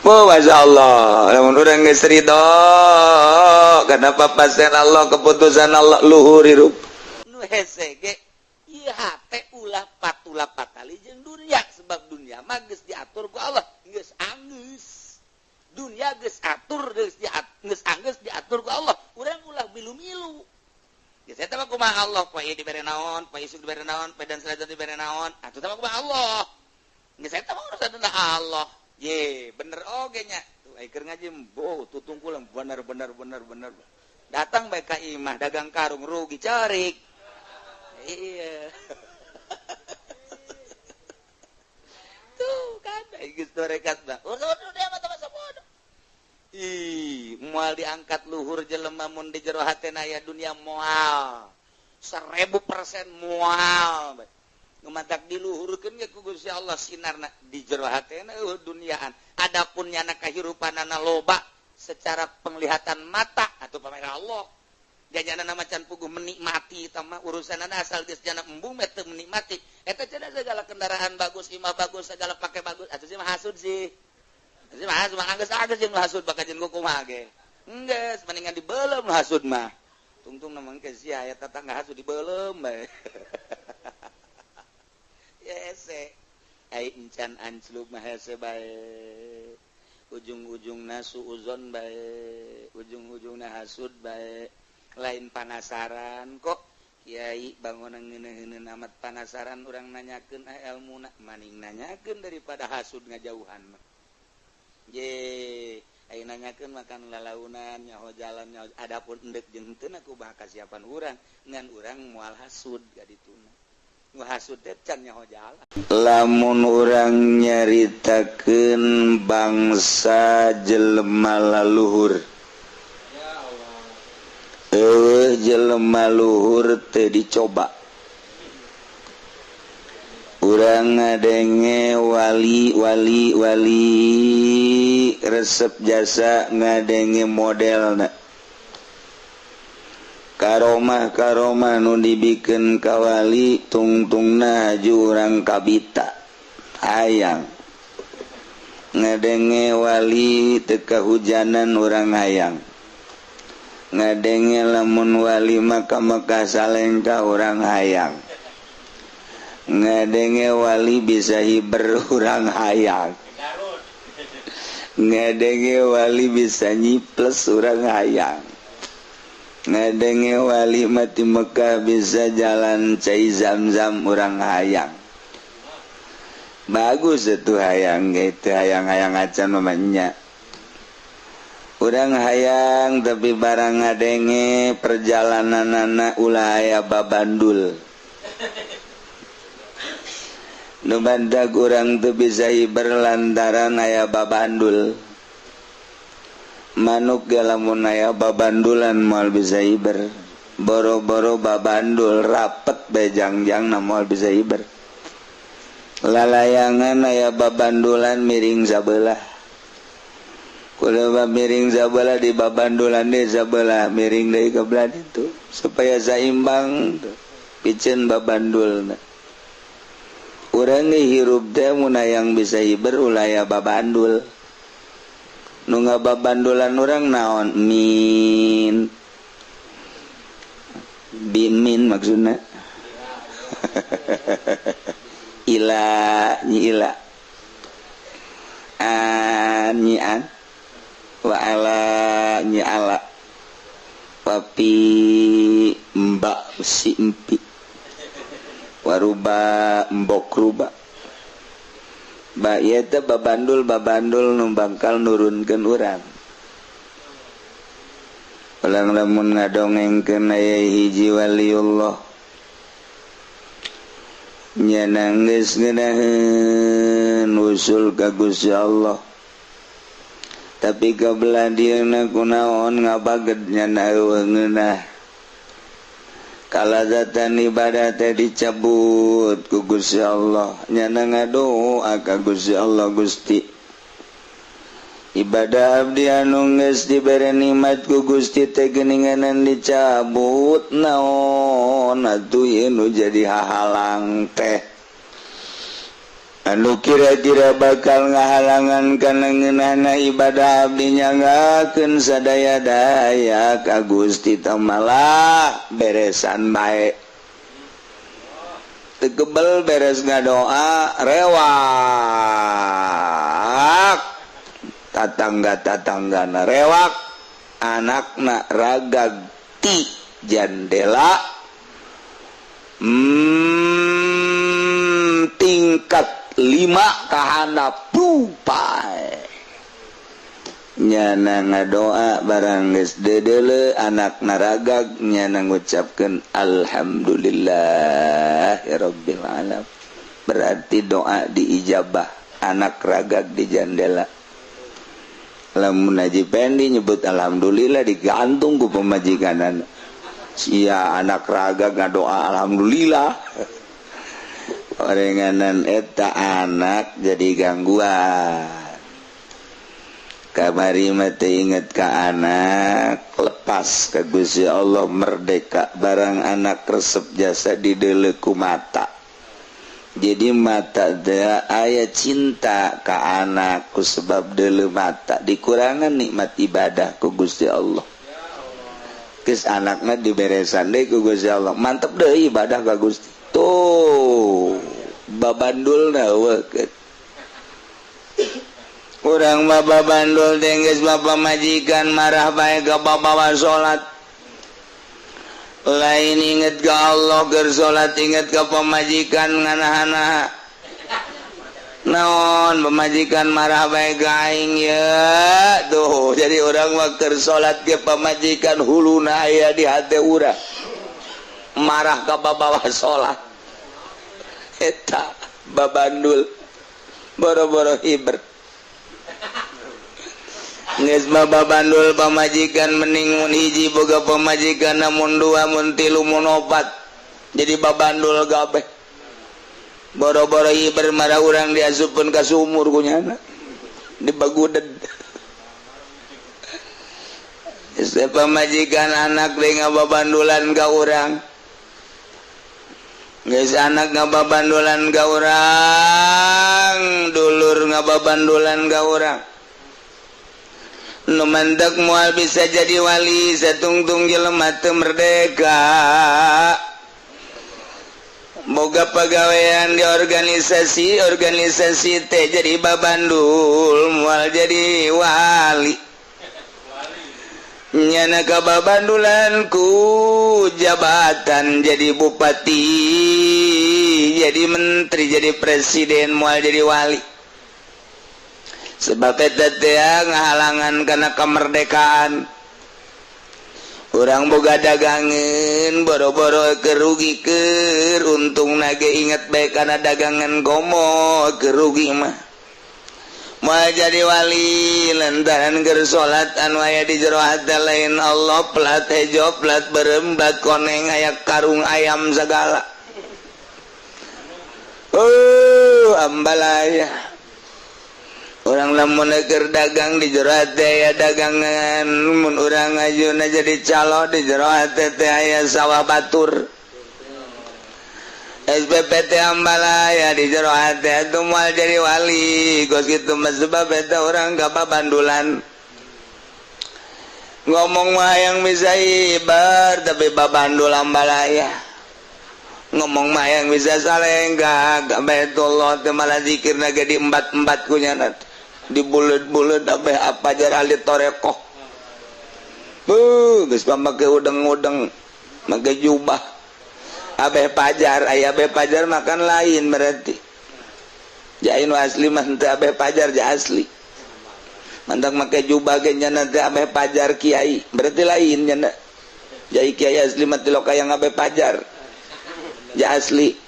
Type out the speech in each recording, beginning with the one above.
Oh, Masya Allah, lamun urang geus ridho, kenapa pasien Allah, keputusan Allah, luhur hirup. Nu hese ge ieu hate ulah patula patali jeung dunia, sebab dunia mah geus diatur ku Allah, geus anggeus. Dunia geus atur, geus diatur, geus anggeus diatur ku Allah. Urang ulah milu-milu. Geus eta mah kumaha Allah, poe dibere naon, poe isuk dibere naon, poe dan selanjutnya dibere naon, atuh mah kumaha Allah. Geus eta mah urusan Allah. Ye, bener oge nya. Tuh ai keur ngaji boh tutungkul bener bener bener bener. Datang bae ka imah dagang karung rugi cerik. Iya. Tuh kan ai geus torekat mah. Urusan dia mah masa bodoh. Ih, moal diangkat luhur jelema mun di jero hatena aya dunia moal. 1000% moal. Matak diluhurkeun ge ku Gusti Allah sinarna di jero hatena eueuh duniaan. Adapun nyana kahirupanana loba secara penglihatan mata atau pamer Allah. Jajana macan puguh menikmati eta mah urusanana asal geus jana embung mah teu menikmati. Eta cenah segala kendaraan bagus, imah bagus, segala pakai bagus, atuh sih mah hasud sih. Sih mah hasud mah anggeus-anggeus jeung hasud bakal jeung kumaha ge. Enggeus mendingan dibeuleum hasud mah. Tungtung na mangke sia aya tetangga hasud dibeuleum bae. Hese ai encan anclub mah hese bae, ujung-ujungna suuzon bae, ujung-ujungna hasud bae. Lain panasaran kok kiai bangunan ngeuneuh-ngeuneun amat panasaran urang nanyakeun elmuna, maning nanyakeun daripada hasud ngajauhan mah. Ye ai nanyakeun makan lalaunan nyaho jalan nyaho, adapun endek jeung henteu ku bah kasiapan urang ngan urang moal hasud ka dituna. Lamun urang nyaritakeun bangsa jelema laluhur, eueuh jelema luhur teu dicoba. Urang ngadenge wali wali wali resep jasa ngadenge modelna. Karomah karomah nu dibikeun ka wali tungtungna haju urang kabita hayang ngadenge wali teu kahujanan urang hayang ngadenge lamun wali maka Mekah salengka urang hayang ngadenge wali bisa hiber urang hayang ngadenge wali bisa nyiples urang hayang ngadenge wali mati Mekah bisa jalan cai zam-zam urang hayang. Bagus itu hayang gitu, hayang-hayang acan mamanya. Urang hayang tapi barang ngadenge perjalanan anak ulah aya babandul. Nu bandag urang teu bisa hiber lantaran aya babandul. Manuk ge lamun aya babandulan moal bisa hiber. Boro-boro babandul rapet bae jangjangna moal bisa hiber. Lalayangan aya babandulan miring sabelah. Kudu miring sabelah di babandulan deui sabelah miring deui ka belah ditu supaya saimbang piceun babandulna. Urang ge hirup teh mun hayang bisa hiber ulah aya babandul. Nu ngababandulan urang naon min bimin maksudna ila nyi ila an nyi an wa ala nyi ala papi mbak si empi waruba mbok ruba. Ba ieu teh babandul babandul nu bangkal nurunkeun urang. Ulang lamun ngadongengkeun aya hiji waliullah nya geus ngeunaheun usul ka Gusti Allah. Tapi kabelah dieuna kunaon ngabaged nya eueuh ngeunah. Kalazatan ibadah teh dicabut ku Gusti Allah nyana ngadoa ka Gusti Allah. Gusti ibadah abdi anu geus dibere nikmat ku Gusti teh geuninganan dicabut naon atuh ieu nu jadi hahalang teh. Anu kira-kira bakal ngahalangan kana ngeunahna ibadah, abdi nyanggakeun sadaya-daya ka Gusti. Malah beresan bae teu kebel, beres ngadoa rewak tatangga-tatanggana, rewak anakna ragag ti jandela, tingkat 5 kahandap pupai. Nyana ngadoa, barang geus dedeule anak naragag, nyana ngucapkeun alhamdulillah ya rabbil alamin, berarti doa diijabah. Anak ragag di jandela, lamun Haji Pendi nyebut alhamdulillah digantung ku pamajikan sia. Anak ragag ngadoa alhamdulillah, orenganan eta anak jadi gangguan. Kamari mah teu inget ka anak, lepas ke Gusti Allah, merdeka. Barang anak resep jasa dideuleu ku mata, jadi mata teh aya cinta ka anak ku sebab deuleu mata, dikurangan nikmat ibadah ku Gusti Allah. Geus anakna diberesan deui ku Gusti Allah, mantep deui ibadah ka Gusti. Tuh babandulna euweuh. Urang mah babandul teh geus bapa majikan marah bae ka bawa salat, lain inget ke Allah keur salat, inget ke pamajikan. Nganahan naon pamajikan marah bae ka aing ya? Tuh, jadi urang mah keur salat ke pamajikan huluna aya di hate urang, marah ka babawa salat. Eta babandul, boro-boro hiber. Geus mah babandul pamajikan, mending mun hiji boga pamajikan, mun dua, mun tilu, mun opat, jadi babandul gabeh. Boro-boro hiber, marah urang diasupkeun ka sumur ku nyana, dibaguded. Geus pamajikan, anak deui ngababandulan ka urang. Geus anak ngababandulan ka urang, dulur ngababandulan ka urang. Nu mantak moal bisa jadi wali satungtung jelema teu merdeka. Boga pagawean di organisasi organisasi teh jadi babandul, moal jadi wali. Nyana kababandulan ku jabatan, jadi bupati, jadi menteri, jadi presiden, moal jadi wali, sebab eta teh ngahalangan karena kemerdekaan. Urang boga dagangan, boro-boro kerugi keur untung nage inget bae karena dagangan, komo kerugi mah moal jadi wali lantaran keur salat anu aya di jero hate lain Allah. Plat hejo, plat berem, plat koneng, aya karung ayam segala. Oh, ambalaya. Urang lamun keur dagang di jero hate aya dagangan, mun urang ngajuna jadi calo di jero hate teh aya sawah batur, SPPT ambalaya di jero hate, itu moal jadi wali. Kos kitu mah, sebab eta urang kababandulan. Ngomong mah yang bisa ibar, tapi babandul ambalaya. Ngomong mah yang bisa salenggak ka Baitullah teh, malah zikir naga di empat-empat kunyana, di bulet-bulet abeh apa jar ahli torekoh. Buh, geus pamake udeng-udeng, make jubah abeh pajar. Aya abeh pajar makan lain, berarti jain asli mah teu abeh pajar. Ja asli mantak make jubah ge nyana teh abeh pajar kiai, berarti lain nyana. Jai kiai asli mah tiloka yang abeh pajar ja asli.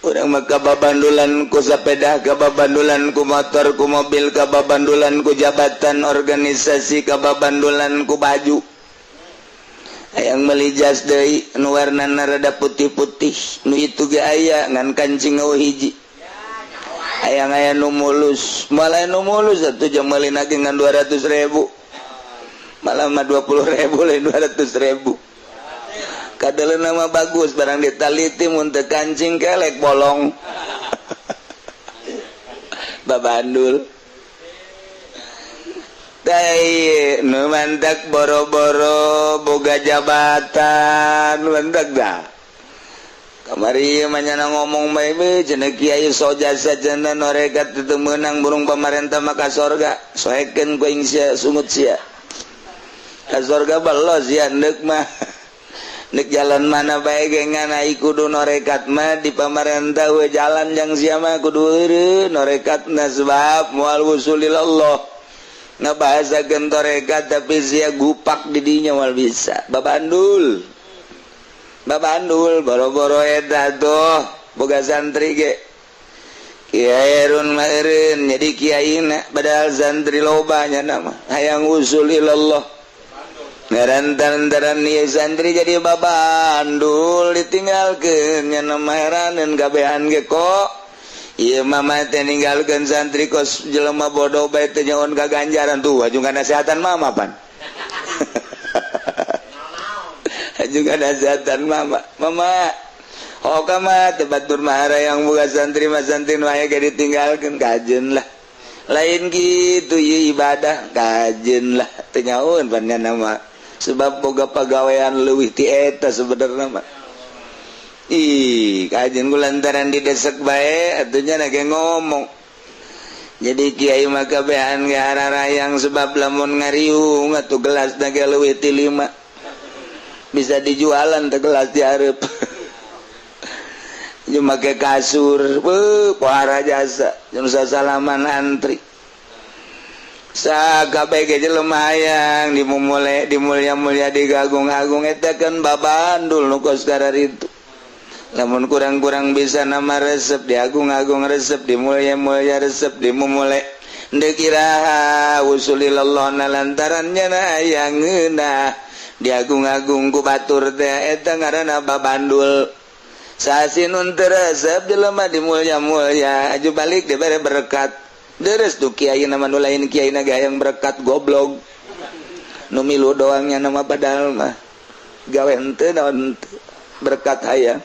Urang mah kababandulan ku sepeda, kababandulan ku motor, ku mobil, kababandulan ku jabatan organisasi, kababandulan ku baju. Hayang meuli jas deui nu warnana rada putih-putih, nu itu ge aya ngan kancing eueuh hiji. Hayang aya nu mulus, malah nu mulus atuh jam meuli lagi ngan 200.000, malah mah 20.000, lain 200.000. Kadeuleuna mah bagus, barang ditaliti mun teu kancing kelek bolong. Babandul. Tai nu mantak boro-boro boga jabatan mantak dah. Kamari manyana ngomong bae we cenah kiai so jasa cenah norekat teu meunang burung pamarentah maka sorga. Soekeun ku aing sia sungut sia. Ka sorga belos sia neuk mah. Nek jalan mana bae ge ngan ai kudu norekat mah di pamarentah we jalan jang sia mah kudu eureun norekatna sebab moal wusulil Allah. Ngabahasakeun torekat tapi sia gupak di dinya moal bisa. Babandul. Babandul boro-boro eta tuh boga santri ge. Kiai run mah eureun jadi kiaina padahal santri loba nya mah hayang usul ilallah. Ngarantan-taran ieu santri jadi babandul ditinggalkeun nya mah heraneun kabehan ge kok. Ieu mama teh ninggalkeun santri kos jelema bodoh bae teh nyaon ka ganjaran tuh aju nasehatan mama pan. Juga nasehatan mama. Mama oh kama tempat bermahara yang buka santri mah santri nu aya ge ditinggalkeun kajeun lah. Lain kitu ieu ibadah kajeun lah teu nyaun pan nya mah. Sebab boga pagawean leuwih ti eta sebenarna mah. Ih, kajeun ku lantaran didesek bae atuh nya ge ngomong. Jadi kiai mah kabehan ge hararayang sebab lamun ngariung atuh gelasna ge leuwih ti 5. Bisa dijualan teh gelas di hareup. Jeung make kasur, beuh pohara jasa, jeung sasalaman antri. Sakabeh ge jelema hayang dimumule, dimulya-mulya, digagung-agung eta kan babandul nu kos kararitu. Lamun kurang-kurang bisa nama resep, diagung-agung resep, dimulya-mulya resep, dimumule. Deuk iraha usulilallah na lantaran nya hayang ngeunah. Diagung-agung ku batur teh eta ngaranna babandul. Sasinun teu resep jelema dimulya-mulya, aju balik dibere berkat. Deres tuh kiai nama nu lain kiai na ge hayang berkat goblok. Nu milu doang nya nama padahal mah gawe henteu naon henteu berkat hayang.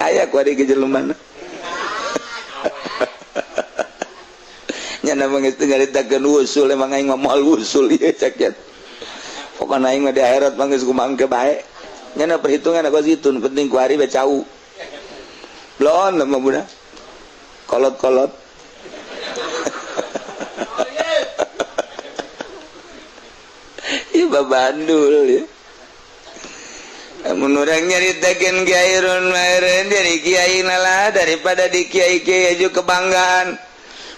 Aya ku ari ge jelema. Nya nama geus teu nyaritakeun usul emang aing mah moal usul ieu cek nya. Pokona aing mah di akhirat mah geus kumangke bae. Nya perhitungan aku situ penting ku ari be cau. Blon mah budak. Kolot-kolot. Ieu babandul ya. Mun urang nyaritakeun kiai run mah dari kiai lah daripada di kiai-kiai aju kebanggaan.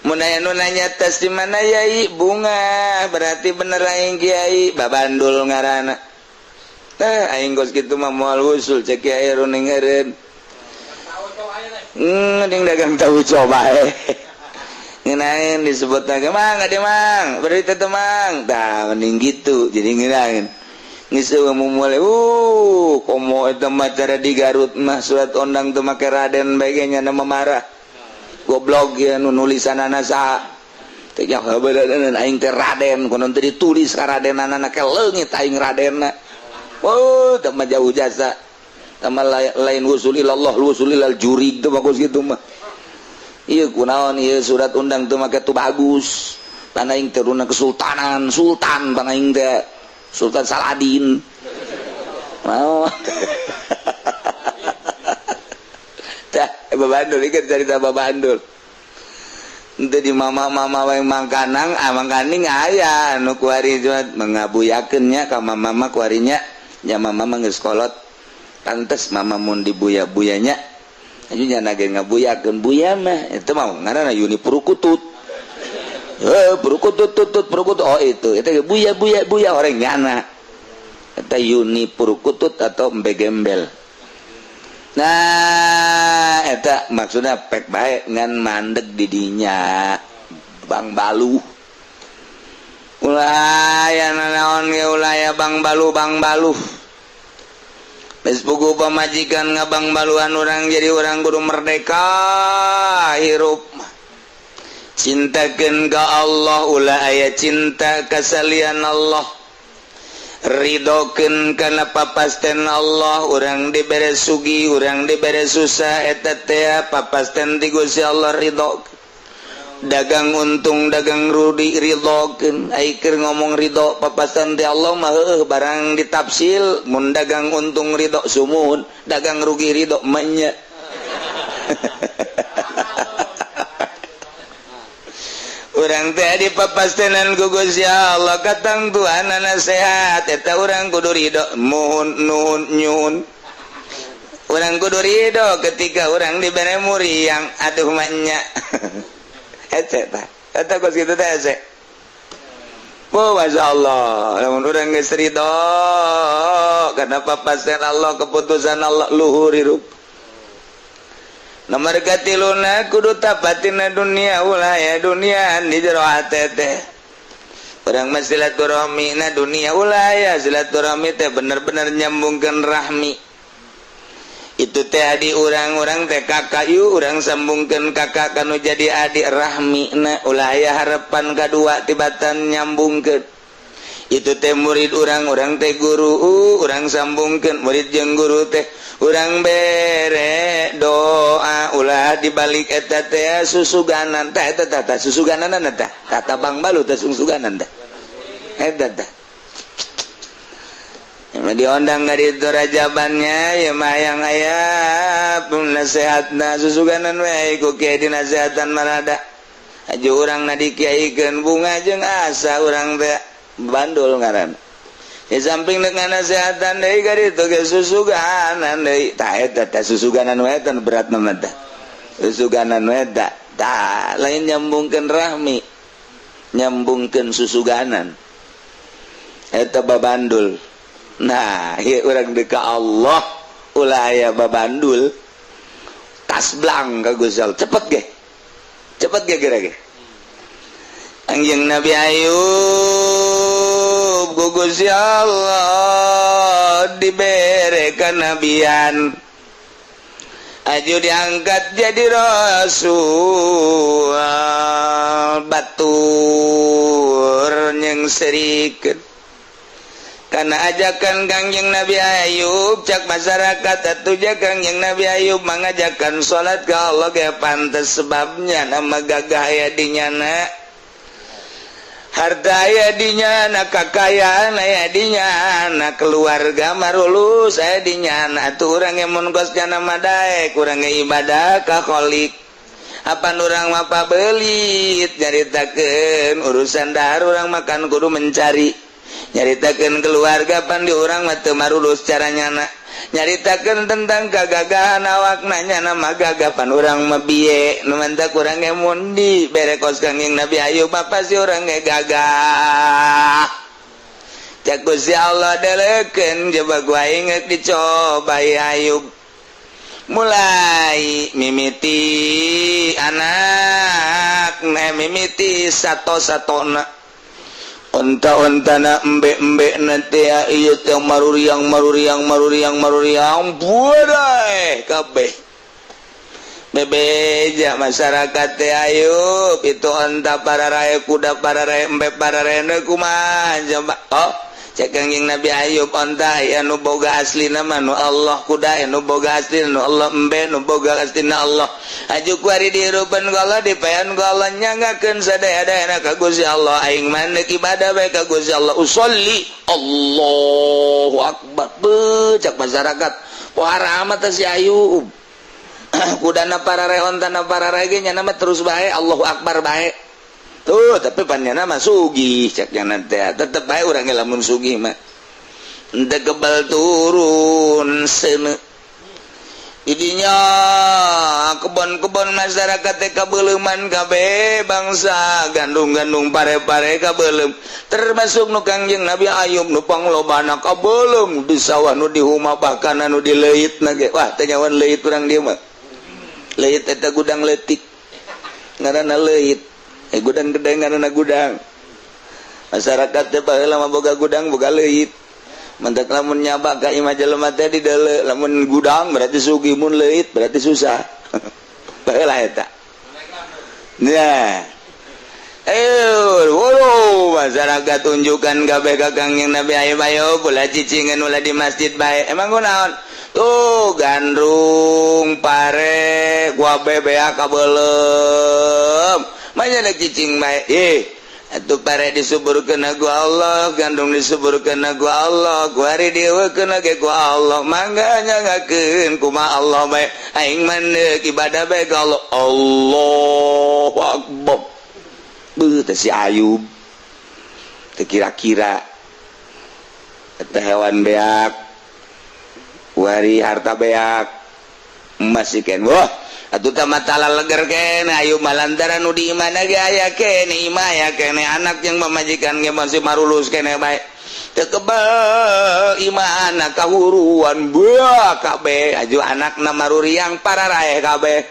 Mun aya nu nanya tes di mana yai bunga berarti bener aing kiai babandul ngaranna. Tah aing geus kitu mah moal usul cek kiai run eureun. Ding dagang tahu coba eh. Ngeunaheun disebut lagi mang ade mang berarti teh mang. Tah mending gitu jadi ngeunaheun. Geus mumule komo eta mah cara di Garut mah surat ondang teu make raden bae ge nya marah. Goblok ya nu nulisanana saha teh nya beuleuneun aing teh raden konon teh ditulis ka radenana ke leungit aing radenna. Oh teh mah jauh jasa teh mah lain wusul ilallah wusul ilal jurig teh bagus kitu mah. Ieu kunaon ieu surat undang teu make tu bagus pan aing teh runa kesultanan sultan pan aing teh Sultan Saladin mau. Tah babandul ieu cerita babandul. Henteu di mama-mama wae mangkanang, mangkaning aya nu kuari mengabuyakeun nya ka mama kuarinya, nya mama mah geus kolot. Pantes mama mun dibuya-buyanya. Aju nya ge ngabuyakeun buya mah eta mah ngaranna Yuni Purukutut. Heuh Purukutut tutut Purukutut oh itu eta buya buya buya orang nyana. Eta Yuni Purukutut atau embe gembel. Nah, eta maksudnya pek bae ngan mandeg di dinya Bang Balu. Ulah aya nanaon ge ulah aya Bang Balu Bang Balu. Geus puguh pamajikan ngabang baluan urang jadi urang kudu merdeka hirup. Cintakeun ka Allah ulah aya cinta ka salian Allah. Ridokeun kana papasten Allah urang dibere sugi urang dibere susah eta teh papasten ti Gusti Allah ridho. Dagang untung, dagang rugi, ridhokeun. Ai keur ngomong ridho papasan teh Allah mah heueuh, barang ditafsil mun dagang untung ridho sumuhun, dagang rugi ridho manya. Urang teh dipapastenan ku Gusti Allah katangtuan sehat, eta urang kudu ridho, muhun nuhun nyuhun. Urang kudu ridho ketika urang dibere muriang, aduh manya. Hese tah, eta kos kitu teh hese. Oh, Masya Allah, lamun urang geus ridho karena papasten Allah, keputusan Allah, luhur hirup. Nomor katiluna, kudu tapatina dunia, ulah ya dunia di jero hate teh. Urang mah silaturahmi na dunia, ulah ya silaturahmi teh bener-bener nyambungkeun rahmi. Itu teh adi urang-urang teh kakak, yuk urang sambungkeun kakak kanu jadi adik rahmi na, ulah ya harapan kadua tibatan nyambungkeun. Itu teh murid urang, urang teh guru, urang sambungkeun murid jeung guru teh, urang bere doa, ulah dibalik eta teh susuganan teh, eta teh susuganan teh kata Bang Balu teh susuganan teh eta teh. Diondang nggak itu rajabannya ya mah yang aya nasehatna susuganan we ku kiai dinasehatan marada aju urang na dikiaikeun bunga jeung asa urang teh bandul ngaran. Di samping dengan nasehatan deui ka ditu ge susuganan deui tah, eta teh susuganan we teh berat mah teh susuganan we tah. Tah lain nyambungkeun rahmi, nyambungkeun susuganan eta babandul. Nah, ieu urang deuk ka Allah ulah aya babandul, tas blang ka Gusti Allah, cepet ge, cepet ge geura ge. Anjing Nabi Ayub ku Gusti Allah dibere kanabian, aju diangkat jadi rasul, batur nyengserikeun karena ajakan Kangjeng Nabi Ayub. Cak masyarakat atuh ja Kangjeng Nabi Ayub mengajakan salat ke Allah ge pantes, sebabnya nama gagah aya di nyana, harta aya di nyana, kakayaan aya di nyana, keluarga marulus aya di nyana. Atuh urang mun kos nyana mah daek urang ibadah ka Khalik. Apa urang mah pabelit nyaritakeun urusan dahar, urang makan kudu mencari, nyaritakeun keluarga pan di urang mah teu marulus cara nyana, nyaritakeun tentang kagagahan awak nanya nama gagah pan urang mah biye nu mantak urang ge mun di bere kos Kangjeng Nabi Ayub apa sih urang ge gagah. Cak Gusti Allah, delekeun coba gua inget dicoba Ayub, mulai mimiti anak mimiti sato-satona, onta-ontana, embe-embe nanti ieu teh maruriang maruriang maruriang maruriang budai kabeh. Bebeja masyarakat teh, Ayub itu onta pararae, kuda pararae, embe pararae, kumaha coba? Oh, cek Kangjeng Nabi Ayub, onta anu boga asli nama nu Allah, kuda anu boga asli nu Allah, embe nu boga asli na Allah. Aju kuari dihirupan ku Allah, dipayan ku Allah, nyanggakeun sadaya-dayana ka Gusti Allah. Aing mah ibadah bae ka Gusti Allah, usolli, Allahu akbar. Cak masyarakat, pohara amat si Ayub, kudana pararae, ontana pararae ge nya mah terus bae Allahu akbar bae tuh, tapi panjana mah sugih. Cek nyana teh tetep bae urang lamun sugih mah henteu kebal turun seuneu. Idinya kebon-kebon masyarakat teh kabeuleman kabeh, bangsa gandum-gandum, pare-pare kabeuleum, termasuk nu Kangjeng Nabi Ayub nu panglobana kabeuleum di sawah, nu di huma, bahkan anu di leuit na ge. Wah, teh nyawan leuit urang dieu mah. Leuit eta gudang leutik ngaranna leuit, eh, gudang gede ngaranna gudang. Masyarakat teh baheula mah boga gudang, boga leuit. Mantak lamun nyaba ka imah jelema teh di deuleu, lamun gudang berarti sugih, mun leuit berarti susah. Baheula eta. Nah, eh, waduh, masyarakat tunjukkan kabeh ka Kangjeng Nabi Ayub, ayo ulah cicingan, ulah di masjid bae. Emang kunaon? Tuh gandrung, pare, gua bebea kabeuleum. Banyak lagi cicing bae. Atuh pare disuburkeun ku Allah, gandum disuburkeun ku Allah, kuari dieuwekeun ge ku Allah. Mangga nyangakeun kumaha Allah bae. Aing mah ibadah bae ka Allah. Allahu Akbar. Beuh teh si Ayub. Teu kira-kira eta hewan beak, kuari harta beak, masih ken. Wah, atuh tah matala leger kene Ayub mah lantaran nu di imah ge aya kene, imah aya kene, anak yang pamajikan ge masih marulus kene bae. Teu kebel imah anak kahuruan buah kabeh, aju anakna maruriang pararaeh kabeh.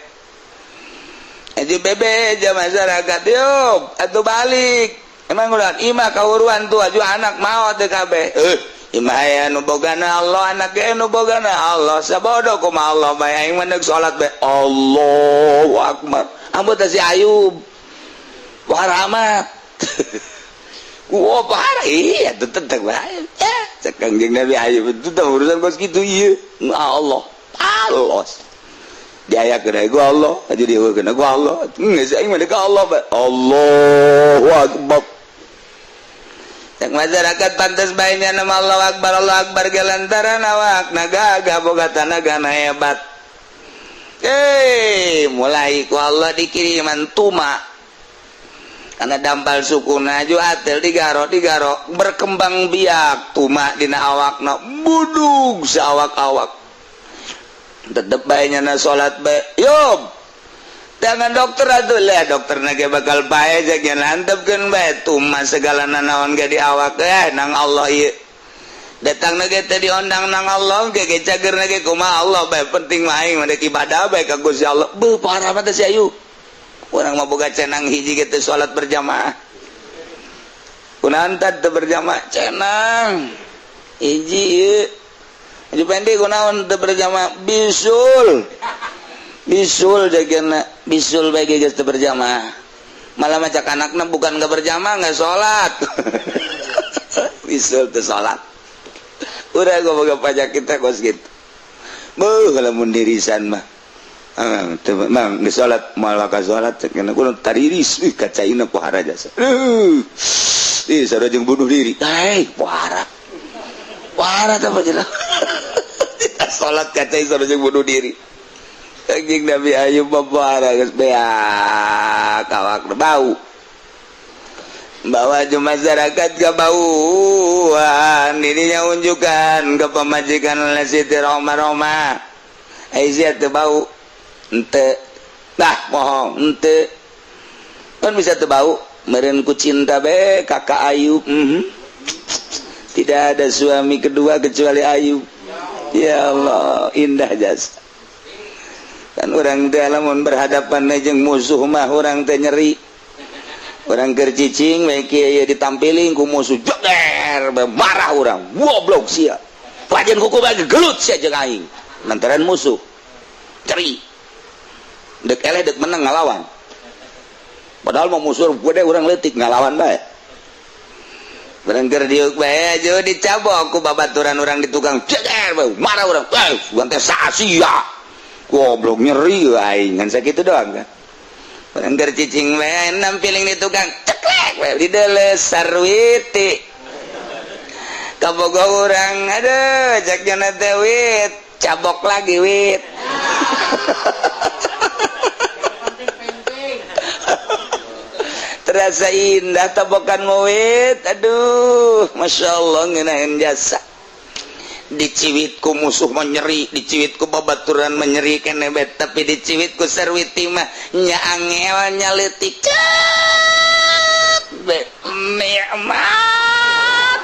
Aju bebeja masyarakat yuk atuh balik. Emang ulah imah kahuruan tuh aju anak maot teu kabeh. Imah aya nu bogana Allah, anak ge nu bogana Allah. Sabodo kumaha Allah bae, aing mah salat bae. Allahu Akbar. Ambut si Ayub. Waramat. Wah, parah iya tetep bae. Ya, cek Kangjeng Nabi Ayub itu teh urusan kos kitu ieu. Allah. Allah. Diayakeun ku Allah, aju dieuwekeun ku Allah. Geus aing mah ka Allah bae. Allahu Akbar. Cek masyarakat pantas bae nya nama Allah Akbar, Allah Akbar ge lantaran awakna gagah boga tanagana hebat. Mulai ku Allah dikiriman tuma. Karena dampal sukuna aju atel digaro digaro berkembang biak tuma dina awakna budug saawak-awak. Tetep bae nya salat bae. Yub. Tangan dokter atuh lah, dokter ge bakal pae jeung nantepkeun bae tuma segala nanaon ge di awak nang Allah ieu. Datang ge teh diondang nang Allah ge ge cagerna ge kumaha Allah bae, penting mah aing mah ibadah bae ka Gusti Allah. Beuh parah mah teh si Ayub. Urang mah boga cenang hiji ge teu salat berjamaah. Kunaon teh teu berjamaah cenang. Hiji ieu. Haji Pendi kunaon teu berjamaah bisul. Bisul jagana bisul bae geus teu berjamaah. Malah macak anakna bukan gak berjamaah, nggak salat. Bisul teu salat. Udah gua boga pajak kita kos gitu. Beuh lamun dirisan mah. Ah, teu mang geus salat malah ka salat cek kudu tariris ih kacaina pohara jasa. Ih sarua jeung bunuh diri. Hei, pohara. Pohara teh jelas. Tidak salat kacai sarua jeung bunuh diri. Kangjeng Nabi Ayub mah pohara geus beak awak bau. Bawa ju masyarakat kebauan dirinya unjukkan ke pemajikan oleh Siti Roma Roma. Aisyah teu bau ente dah bohong ente kan bisa teu bau meureun ku cinta be kakak Ayub. Tidak ada suami kedua kecuali Ayub. Ya Allah, indah jasa kan orang teh lamun berhadapan jeung musuh mah orang teh nyeri. Orang keur cicing we kieu ditampiling ku musuh jeger marah urang, goblok sia, pajen kuku bagi gelut sia jeung aing. Lantaran musuh ceri dek eleh dek menang ngalawan, padahal mau musuh gede urang leutik ngalawan bae. Barang keur diuk bae aja dicabok ku babaturan urang di tukang jeger marah urang, eh urang teh sia goblok nyeri aing ngan sakitu doang kan. Barang keur cicing bae nampiling di tukang ceklek bae di deles sarwiti kabogo urang, aduh cek jana teh wit cabok lagi wit. Terasa indah tabokan wit, aduh Masya Allah ngenain jasa. Diciwitku musuh menyeri, diciwitku babaturan menyeri kene bet, tapi diciwitku sarwiti mah nya angel nya leutik cet be nikmat.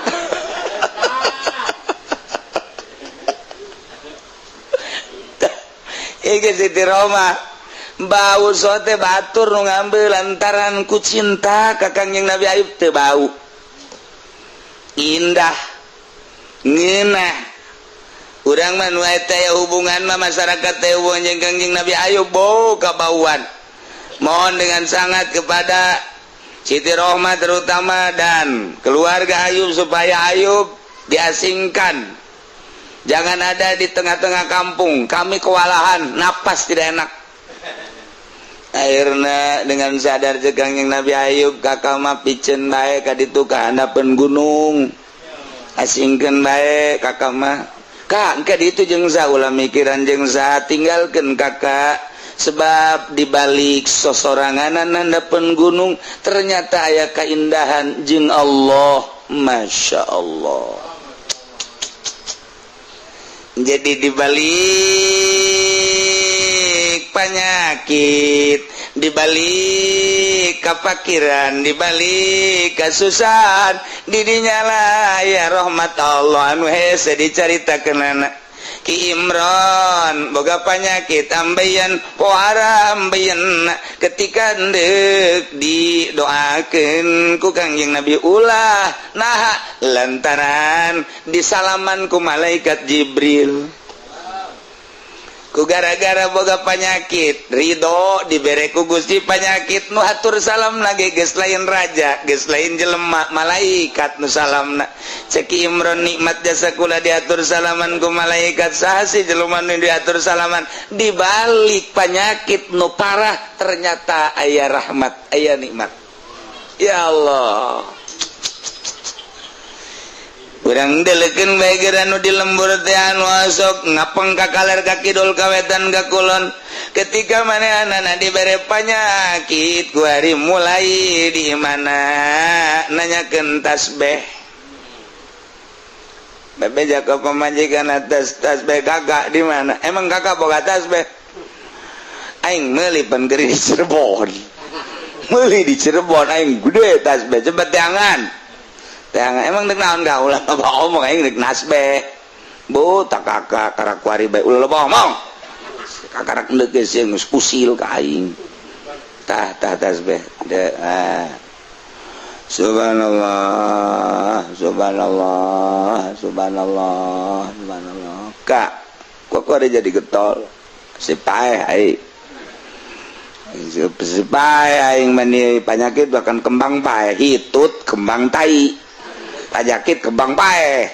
Iki Siti Roma bau sote batur nu ngambil lantaran ku cinta ka Kangjeng Nabi Ayub teu bau indah ngeunah. Urang mah nu eta ya hubungan mah masyarakat teh hubungan jeung Kangjeng Nabi Ayub bau kabauan. Mohon dengan sangat kepada Siti Rohmah terutama dan keluarga Ayub supaya Ayub diasingkan. Jangan ada di tengah-tengah kampung. Kami kewalahan, napas tidak enak. Akhirna dengan sadar cek Kangjeng Nabi Ayub, "Kakak mah piceun bae ka ditu ka handapeun gunung, asingkeun bae kakak mah." Kak, engke ditu jeung saha? Ulah mikiran jeung saha, tinggalkeun kakak, sebab dibalik sosoranganan handapeun gunung ternyata aya keindahan jeung Allah. Masya Allah. Jadi dibalik penyakit, dibalik kefakiran, dibalik kesusahan, didinya lah ya rahmat Allah anu hese dicaritakeun anak. Ki Imron boga penyakit ambeien, pohara ambeien. Ketika ndek didoakeun ku Kangjeng Nabi, ulah. Nah, lantaran disalaman ku malaikat Jibril. Ku gara-gara boga penyakit, ridho dibere ku Gusti penyakit, nu hatur salam lagi geus lain raja, geus lain jelema, malaikat nu salamna. Cek Imron, "Nikmat jasa kula diatur salaman ku malaikat. Saha sih jelema nu diatur salaman?" Dibalik penyakit nu parah ternyata aya rahmat, aya nikmat. Ya Allah. Urang delekeun bae nu di lembur teh, anu sok ngapeng ka kaler, ka kidul, ka wetan, ka kulon. Ketika manehna dibere panyakit, ku hari mulai di mana nanyakeun tasbih. Bebeja ka pamajikan, "Atas tasbih kakak di mana? Emang kakak boga tasbih?" "Aing meuli pan di Cirebon, meuli di Cirebon aing gede tasbih. Cepet teangan, teangan." "Emang dek naon kau?" "Ulah loba omong, aing dek nasbeh." "Bu tak kakak karak kuari bae." "Ulah loba omong, kakarak ndek geus geus usil ka aing." "Tah, tah tasbih de." Ah. Subhanallah, subhanallah, subhanallah, subhanallah. Kak, kok kok ada jadi getol? Si paeh aing. Si paeh aing mani penyakit bahkan kembang paeh, hitut kembang tai. Penyakit kembang paeh.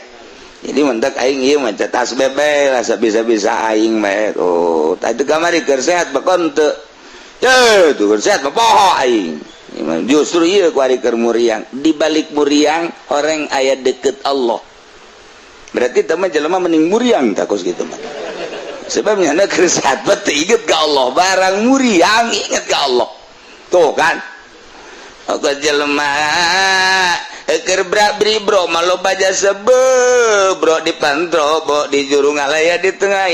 Jadi mentek aing ieu mah tasbih bae lah, bisa-bisa aing bae. Oh, tadi kamari keur sehat bakon teu. Ye, tuh keur sehat mah poho aing. Justru ieu ku ari keur muriang. Di balik muriang orang aya deket Allah. Berarti teman jelema mending muriang takos gitu mah. Sebabnya na keur sehat mah teu inget ka Allah, barang muriang inget ka Allah. Tuh kan. Oke, jelema keur bra bro mah loba jasa bro di pantro bo di juru ngalaya di tengah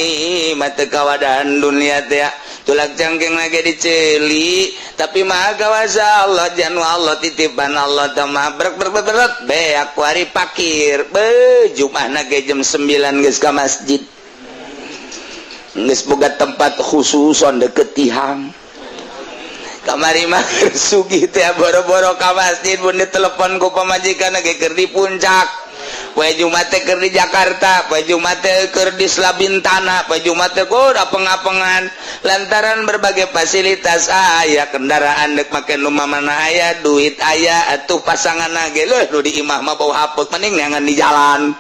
mata kawadan dunia teh tulak cangkeng lagi diceli, tapi maha kawasa Allah, janu Allah, titipan Allah mah berat berat berat beak. Wari pakir be Jumat ge jam 9 geus ka masjid, geus boga tempat khususon deket tihang. Kamari mah sugih teh boro-boro ka masjid, pun ditelepon ku pamajikan ge keur di puncak. Poe Jumat teh keur di Jakarta, poe Jumat teh keur di Selabintana, poe Jumat teh kudu apeng-apengan lantaran berbagai fasilitas aya, kendaraan dek make nu mana aya, duit aya, atuh pasangan ge leuh nu di imah mah bau hapeuk, mending neangan di jalan.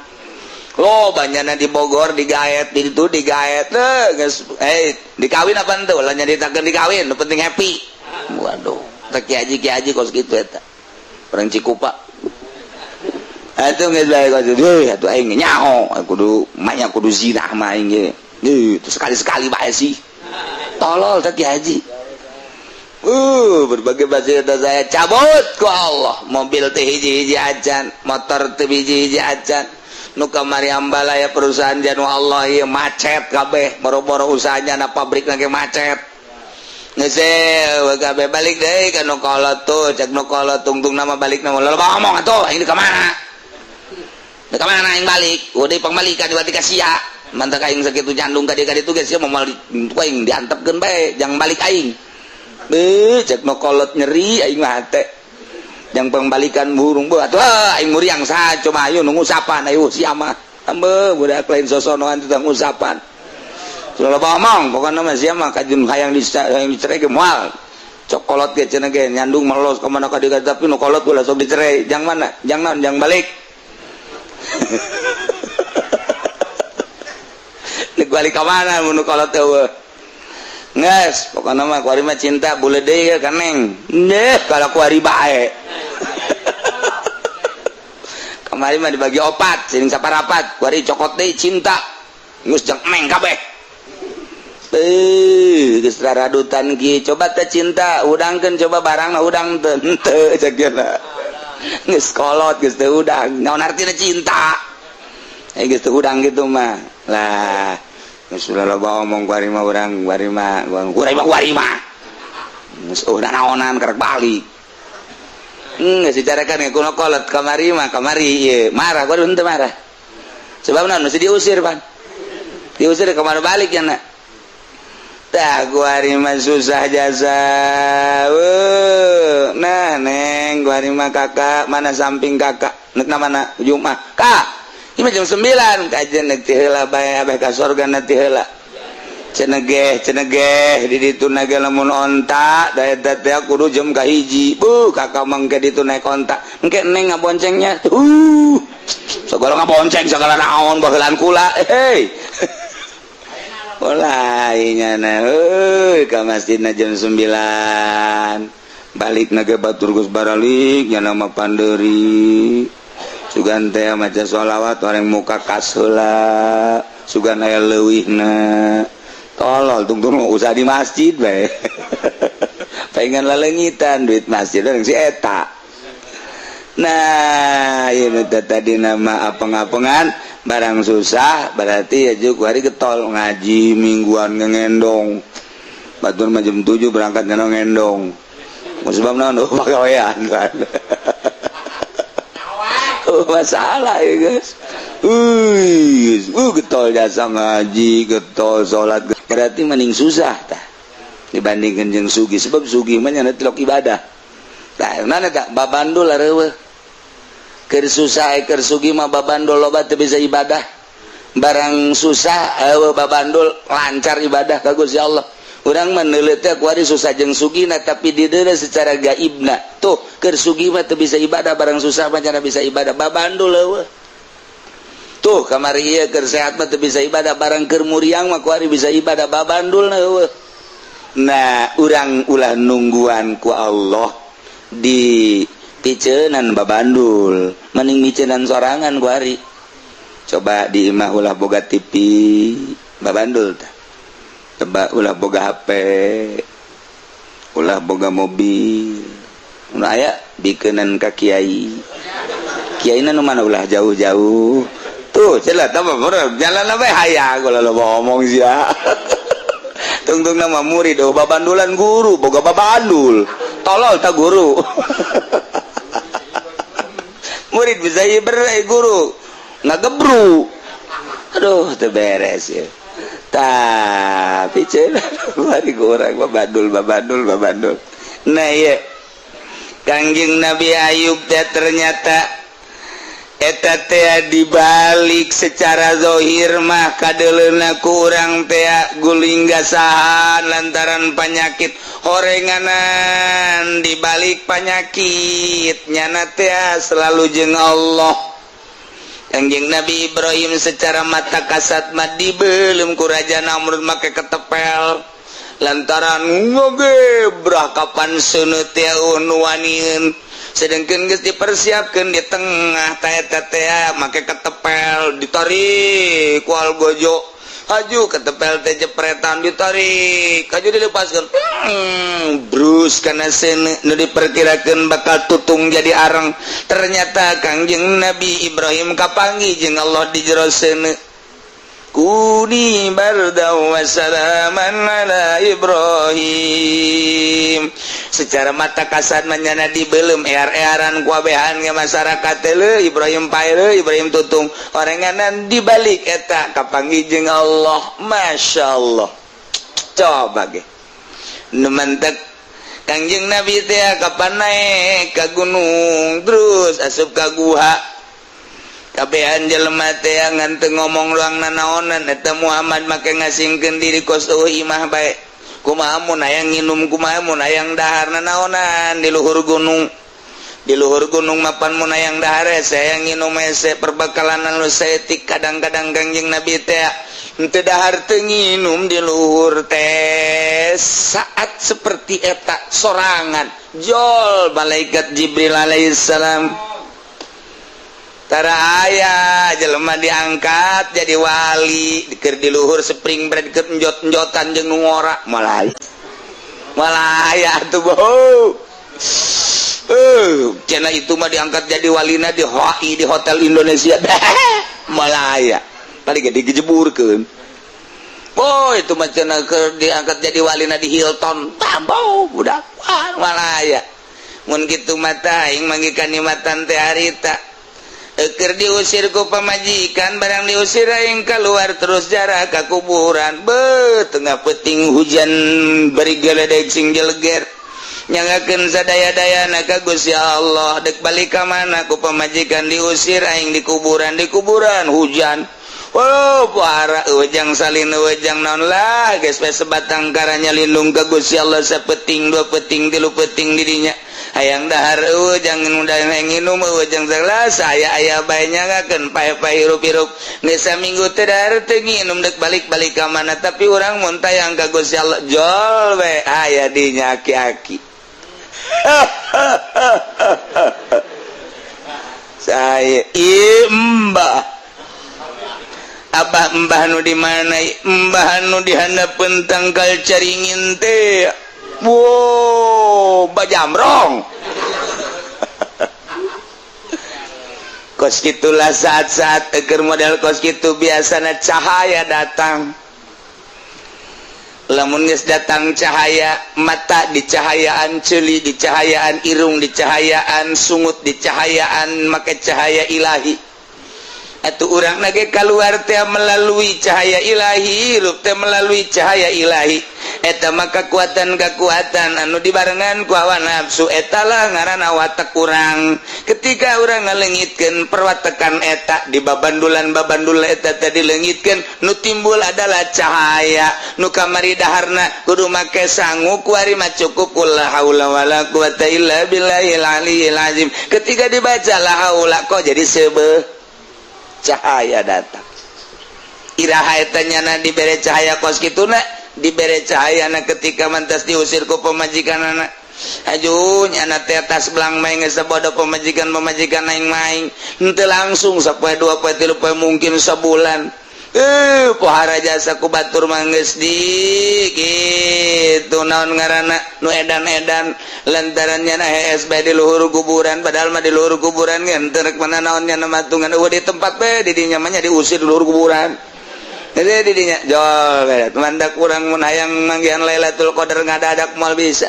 Lo banyakna di Bogor digaet, di itu digaet leuh geus. Eh, dikawin apa henteu? Lah, nyaritakeun dikawin, nu penting happy. Waduh, teh ki haji, ki haji kos kitu eta. Orang Cikupa. Atuh geus bae kos deui atuh, aing nyaho kudu manya kudu zina mah aing ge. Itu sekali-sekali bae sih. Tolol teh ki haji. Berbagai fasilitas saya cabut ku Allah. Mobil teh hiji-hiji acan, motor teh hiji-hiji acan. Nu kamari ambalaya perusahaan janu Allah ieu macet kabeh, boro-boro usahanya na pabrik lagi macet. Geus kabeh balik deui ka nu kolot tuh, cek nu kolot tungtung nama balik nama loba ngomong atuh, aing di ka mana? Di ka mana aing balik? Udah pangmalikan berarti ka sia. Mantak aing sakitu nyandung ka dieu, ka ditu geus sia moal aing diantepkeun bae, jangan balik aing. Beuh, cek nu kolot nyeri aing mah hate. Yang pembalikan burung bu atuh aing muriang saha coba, ayo nu ngusapan, ayo sia mah. Ambe budak lain sosonoan tentang ngusapan. Sudah loba omong, pokoknya mah sia mah kajun hayang hayang dicerai ge moal. Cok kolot ge cenah ge nyandung melos ka mana ka dieu, tapi nu kolot ulah sok dicerai. Jang mana? Jang naon? Jang balik. Nek balik ka mana mun nu kolot teh eueuh. Nges, pokoknya mah kuari mah cinta boleh deui ka neng. Deh, kalau kuari bae. Kemarin mah dibagi opat, sering saparapat, kuari cokot deui cinta. Geus jeung neng kabeh. Eh, geus raradutan kieu, coba teh cinta, udangkeun coba barangna udang teu henteu cek geuna. Geus kolot geus teu udang. Naon artina cinta? Eh, geus teu udang gitu mah. Lah, geus ulah loba omong kuari mah urang, kuari mah, kuari mah kuari mah. Geus oh naonan karek balik. Geus dicarakan kuno kolot kamari mah kamari ieu marah kuari henteu marah. Sebab naon mesti diusir pan. Diusir kemana balik ya nak. Tah kuari mah susah jasa. Nah neng kuari mah kakak mana samping kakak nek mana ujung mah kak ini jam 9 kajian nek ti heula bae abeh ka sorga nanti heula. Cenegeh cenegeh di ditu naga lamun onta da eta teh kudu jam kahiji. Buh kakak mangke ditu naik onta. Engke neng ngaboncengnya. Segala ngabonceng segala naon bahelan kula. Hei. Mulai nyana euy ka masjidna jam 9. Balik naga batur geus baralik nyana mah panderi. Sugan teh maca sholawat orang muka kas heula. Sugan aya leuwihna. Tolol tungtung usah di masjid bae. Pengen lelengitan duit masjid orang si eta. Nah, ini tadi nama apeng-apengan barang susah berarti ya juga hari getol ngaji mingguan ngendong. Batur mah jam 7 berangkat ngendong. Sebab naon oh pagawean kan. Oh, masalah ya guys. Getol jasa ngaji, getol salat berarti mending susah tah dibandingkan jeung sugi sebab sugi mah nyana tilok ibadah. Tah mana tak babandul areueuh. Keur susah keur sugi mah babandul loba teu bisa ibadah. Barang susah eueuh babandul lancar ibadah ka Gusti Allah. Urang mah neuleut teh kuari susah jeung sugina tapi dideuna secara gaibna. Tuh keur sugi mah teu bisa ibadah barang susah mah cenah bisa ibadah babandul eueuh. Tuh kamari ieu keur sehat mah teu bisa ibadah barang keur muriang mah kuari bisa ibadah babandul eueuh. Nah, urang ulah nungguan ku Allah di piceunan babandul, mending miceunan sorangan kuari. Coba di imah ulah boga TV babandul tah. Coba ulah boga HP, ulah boga mobil. Nu aya bikeunan ka kiai. Kiaina nu mana ulah jauh-jauh. Tuh, celah tah jalan apa hayang kalau lo ngomong sia. Tungtung nama murid oh babandulan guru, boga babandul. Tolol tak guru. Murid bisa hiber guru ngagebru. Aduh, teu beres ya. Tapi cenah bari urang babandul babandul babandul. Nah iya. Kangjeng Nabi Ayub teh ternyata eta teh dibalik secara zahir mah kadeleuna ku urang teh guling gasahan lantaran panyakit horenganan dibalik panyakit nyana teh selalu jeung Allah. Kangjeng Nabi Ibrahim secara mata kasat mah dibelum ku Raja Namrud make ketepel lantaran ngogebrah kapan seuneu teh nu waniun sedangkan geus dipersiapkeun di tengah ta eta teh make ketepel ditarik ku algojo haju ketepel teh jepretan ditarik haju dilepaskan brus karena seuneu nu diperkirakeun bakal tutung jadi areng ternyata Kangjeng Nabi Ibrahim kapanggih jeung Allah di jero seuneu kuni bardan wa salaman ala Ibrahim. Secara mata kasat manyana dibelum ear-earan kuabehan ke masyarakat le Ibrahim pae Ibrahim tutung orenganan dibalik eta kapanggih jeung Allah. Masya Allah, coba ge nu mentek Kangjeng Nabi teh kapan naik ka gunung terus asup ka guha kabehan jelema teh ngan teu ngomong luang nanaonan eta Muhammad make ngasingkeun diri kos eueuh imah bae kumaha mun hayang nginum kumaha mun hayang dahar nanaonan di luhur gunung. Di luhur gunung mapan mun hayang dahar hese hayang nginum hese perbekalan nu saeutik. Kadang-kadang Kangjeng Nabi teh henteu dahar teu nginum di luhur teh. Saat seperti eta sorangan jol malaikat Jibril alaihissalam. Tara aya jelema diangkat jadi wali keur di luhur spring break, keur njot-njotan jeung nu ngora, malah malah aya tuh boh. Cenah itu mah diangkat jadi walina di HI, di Hotel Indonesia, malah aya paling gede dijeburkeun. Oh, itu mah cenah keur diangkat jadi walina di Hilton tambo budak, malah aya. Mun kitu mata aing manggih kanikmatan teh harita. Eker diusir ku pamajikan, barang diusir aing keluar terus jarah ka kuburan. Be, tengah peting hujan bari geledek sing jeleger, nyangakeun sadaya-dayana ka Gusti Allah. Dek balik ka mana ku pamajikan diusir, aing di kuburan, di kuburan hujan. Oh, para wejang salin, wejang naon lah geus we, sebatang karanya lindung ka Gusti Allah. Sapeting, dua peting, tilu peting didinya hayang dahar eueuh, jangan udah nginum eueuh, jeung segala saya aya bae nyangakeun pae-pae hirup-hirup. Geus saminggu teu dahar, teu nginum, dek balik-balik ka mana? Tapi urang mun tayang ka Gusti Allah, jol we aya dinya aki-aki. Saya mbah, Abah, Mbah nu di mana? Mbah nu di handapeun tangkal caringin teh. Wow, bajamrong. Kos gitulah saat-saat eger model kos gitu biasanya cahaya datang. Lamun geus datang cahaya, mata dicahayaan, ceuli dicahayaan, irung dicahayaan, sungut dicahayaan, make cahaya ilahi. Atau urang nage keluar teh melalui cahaya ilahi, hirup teh melalui cahaya ilahi. Eta mah kekuatan kekuatan anu dibarengan ku hawa nafsu, eta lah ngaranna watek urang. Ketika urang ngalengitkeun perwatekan eta di babandulan babandul eta tadi leungitkeun, nu timbul adalah cahaya. Nu kamari daharna kudu make sangu, kuari mah cukup la haula wala quwata illa billahil aliyil azim. Ketika dibaca la haula, kok jadi seubeuh cahaya datang. Iraha eta nyana dibere cahaya kos kituna? Dibere cahaya na ketika mantas diusir ku pamajikan anak. Aju nyana teh tas belang main geus bodoh pamajikan pamajikan aing maing henteu langsung sapoe, dua poe, tilu poe, mungkin sabulan. Pohara jasa ku batur mah geus di kitu, naon ngaranna, nu edan-edan lantaran nyana hees bae di luhur kuburan. Padahal mah di luhur kuburan ge henteu rek mana naon, nyana matungan eueuh di tempat bae di dinya mah nya diusir di luhur kuburan. Jadi di dinya jol mandak urang mun hayang manggihan Lailatul Qadar ngadadak moal bisa.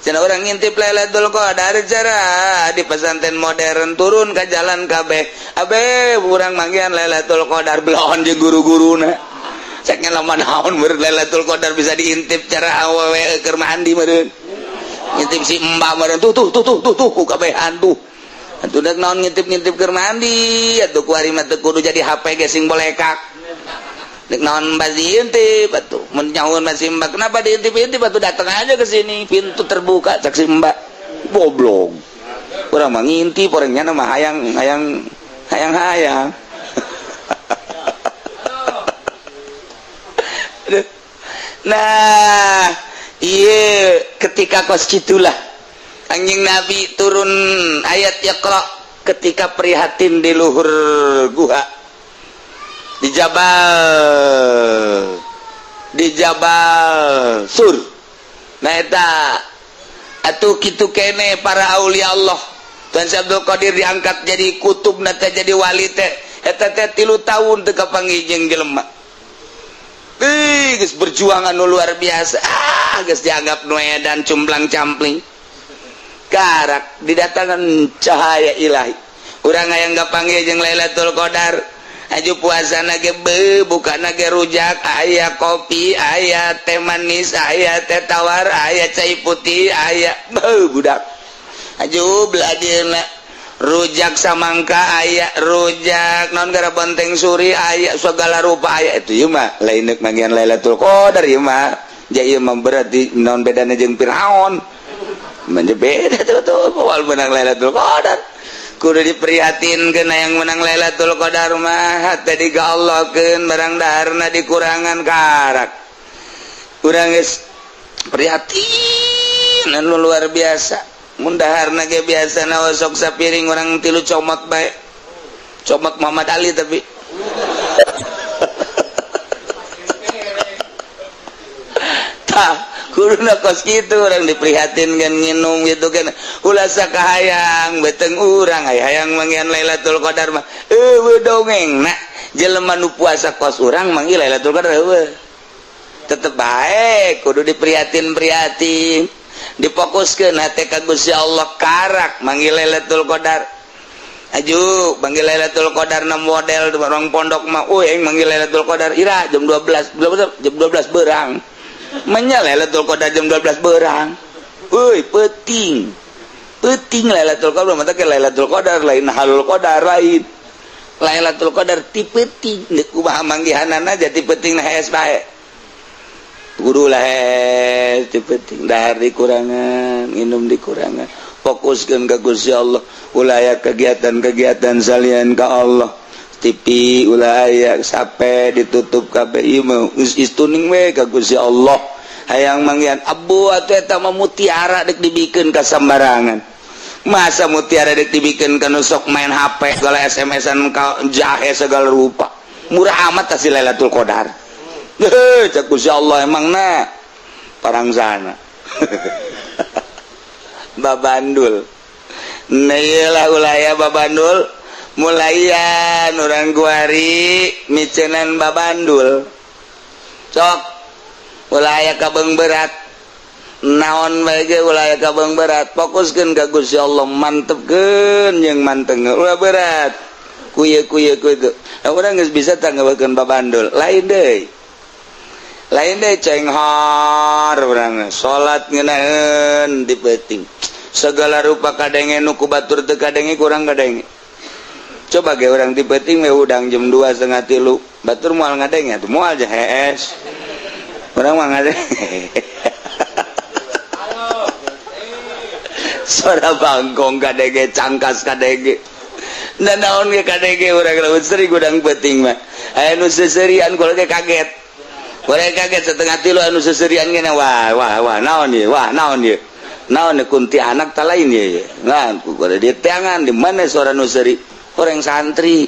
Cenah urang ngintip Lailatul Qadar cara di pesantren modern, turun ke jalan kabeh abe urang manggihan Lailatul Qadar, belon jeung guru-guruna. Cek nya lama naon meureun Lailatul Qadar bisa diintip cara awewe keur mandi meureun, ngintip si mbak meureun, tuh tuh tuh tuh tuh tuh ku kabehan tuh. Atuh dek naon ngintip-ngintip keur mandi atuh? Kuari mah teu kudu jadi HP ge sing bolekak. Dek naon mbak diintip atuh? Mun nyaun masih mbak, kenapa diintip-intip atuh? Datang aja ke sini, pintu terbuka, cek si mbak. Goblok, urang mah ngintip orangnya mah hayang hayang hayang hayang. Aduh. Nah iya, ketika kos gitulah anjing Nabi turun ayat Iqra ketika prihatin di luhur guha di Jabal Sur. Nah, eta atuh kitu kene para aulia Allah. Tuan Syekh Abdul Qadir diangkat jadi kutub teh, jadi wali teh, eta teh 3 tahun teu kapanggih jeung jelema. Ih, geus berjuang anu luar biasa. Ah, geus dianggap nu edan, cumplang campling, karak didatangkan cahaya ilahi. Urang hayang kapanggih jeung Lailatul Qadar, aju puasa ge be buka ge rujak aya, kopi aya, teh manis aya, teh tawar aya, cai putih aya. Be, budak, aju beladieuna rujak samangka aya, rujak non gara bonteng suri aya, segala rupa aya. Itu ieu mah lain deuk manggihan Lailatul Qadar ieu mah. Ja ieu mah berarti naon bedana jeung Firaun? Manja beda tuh tuh moal menang Lailatul Qadar. Kudu diprihatin kena yang menang Lailatul Qadar mah tadi ke Allahkeun, barang daharna dikurangan, karak urang geus. Prihatin anu luar biasa. Mun daharna ge biasana osok sapiring urang tilu comot bae. Comot Muhammad Ali tapi. Tah, kuduna kos kitu urang diprihatin kan nginum gitu kan. Ulah sakahayang beteng urang hayang manggihan Lailatul Qadar mah. Eueuh dongengna jelema nu puasa kos urang manggih Lailatul Qadar eueuh. Tetep bae kudu diprihatin-prihatin. Difokuskeun hate ka Gusti Allah karak manggih Lailatul Qadar. Aju manggih Lailatul Qadar na model orang pondok mah euy aing manggih Lailatul Qadar ira jam 12 jam 12 berang. Menya Lailatul Qadar jam 12 berang. Euy peuting. Peuting Lailatul Qadar mah teh Lailatul Qadar lain halul qadar lain. Lailatul Qadar ti peuting deuk kumaha manggihanana jadi peuting na hees bae. Kudu lah hees ti peuting dahar dikurangan, minum dikurangan. Fokuskeun ka Gusti Allah, ulah aya kegiatan-kegiatan salian ka Allah. TV ulah aya sampe ditutup kabeh ieu mah geus istuning we ka Gusti Allah. Hayang manggihan abu atuh eta mah mutiara deuk dibikeun ka sambarangan. Masa mutiara deuk dibikeun ka nu sok main HP segala SMS-an ka jahe segala rupa. Murah amat tah si Lailatul Qadar. Heuh cak Gusti Allah emangna parangsana. Babandul. Nah iyalah ulah aya babandul. Mulayan urang kuari micenan babandul. Sok ulah aya kabeung berat. Naon bae ge ulah aya kabeung berat. Fokuskeun ka Gusti Allah, mantepkeun jeung manteng. Ulah berat. Kuye-kuye kuy itu. Nah, urang geus bisa tanggawekeun babandul. Lain deui. Lain deui cenghor urang salat ngeunaheun di peuting. Segala rupa kadenge nu ku batur teu kadenge kurang kadenge. Coba ge urang ti peuting we hudang jam 2 setengah tilu batur moal ngadenge atuh moal aja hees. Urang mah ngadenge. Suara bangkong kadenge cangkas kadenge. Da naon ge kadenge urang lamun sering hudang peuting mah. Aya nu seserian kula ge kaget. Urang kaget setengah tilu anu seserian ge wah wah wah naon ieu wah naon ieu. Naon kunti anak tak lain ya. Nah, kudu di teangan di mana suara nu seuri? Orang santri.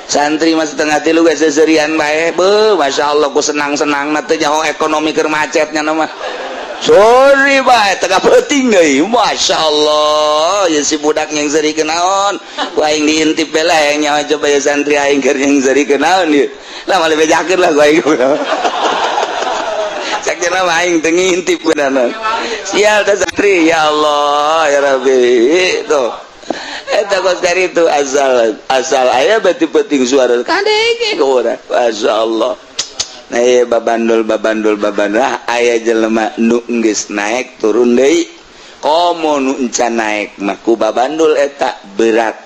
Santri mah setengah tilu ge seserian bae. Beuh, masyaallah ku senang-senangna teh nyaho ekonomi keur macetnya mah. Sorry bae tengah peuting deui. Masyaallah, ya si budak yang seuri kenaon. Ku aing diintip bae lah yang nyaho coba ya santri aing keur yang seuri kenaon ieu. Lah malah bejakeun lah ku aing. Cak cenah mah aing teu ngintip beunana. Sial teh santri ya Allah ya Rabbi tuh. Eta kos kari itu asal asal aya berarti penting suara kadenge ke urang. Masyaallah. Nah ieu babandul babandul babandul aya jelema nu geus naik turun deui. Komo nu encan naik mah ku babandul eta berat.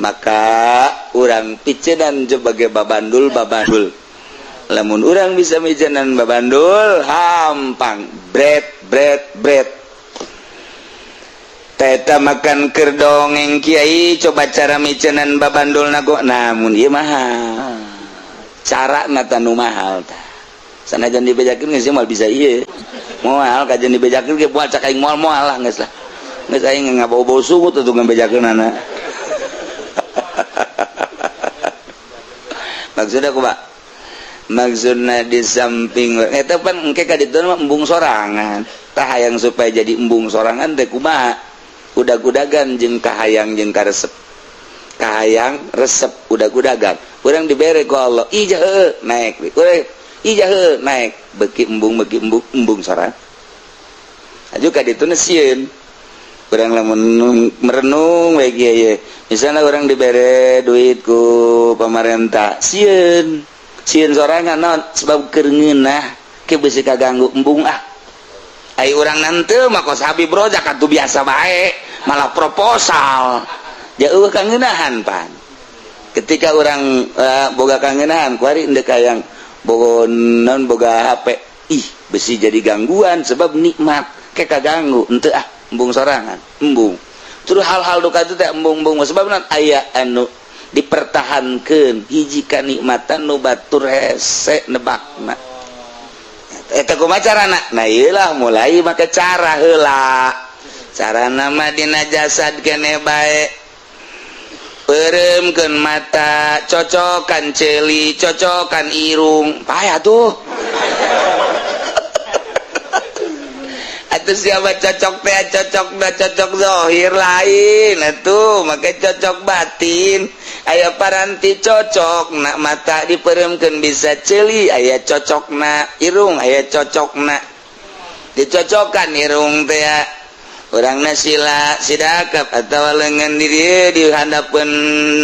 Maka urang picenan sebagai babandul babandul. Lamun urang bisa micenan babandul hampang bret bret bret. Teta makan keur dongeng kiai coba cara micenan babandul nago namun ieu mahal. Cara na tanu mahal tah. Sanajan dibejakeun geus moal bisa ieu. Moal kajian dibejakeun ge moal cak aing moal moal lah geus lah. Geus aing ngabau-bau sungut atuh ngabejakeunana. Maksudna kumaha? Maksudna di samping eta pan engke ka ditu mah embung sorangan. Tah hayang supaya jadi embung sorangan teh kumaha? Udag-udagan jeung kahayang jeung karesep. Kahayang resep udag-udagan. Urang dibere ku Allah, ijah heuh naik. Urang ijah heuh naik, beuki embung embung sorangan. Aju ka ditu sieun. Urang lamun merenung we kieu ye. Misalna urang dibere duit ku pamarentah, sieun. Sieun sorangan naon sebab keur ngeunah ke beusi kaganggu embung ah. Ai urang nanteu mah kos Habib Rojak atuh biasa bae, malah proposal. Jauh kangeunahan pan. Ketika urang boga kangeunahan kuari endek hayang boga non boga HP, ih besi jadi gangguan sebab nikmat ke kaganggu henteu ah embung sorangan, embung. Terus hal-hal duka itu teh embung-embung sebab non aya anu dipertahankeun hiji kanikmatan nu batur hese nebakna. Eta kumaha carana? Nah ieulah mulai make cara heula. Carana mah dina jasad keneh bae. Peureumkeun mata, cocokan ceuli, cocokan irung. Payah tuh. Atuh siapa cocok teh cocok dah cocok zahir lain atuh make cocok batin. Aya paranti cocok nak mata diperemkeun bisa ceuli, aya cocokna irung, aya cocokna dicocokan irung teh urangna sila sidakap atawa leungeun di dieu di handapeun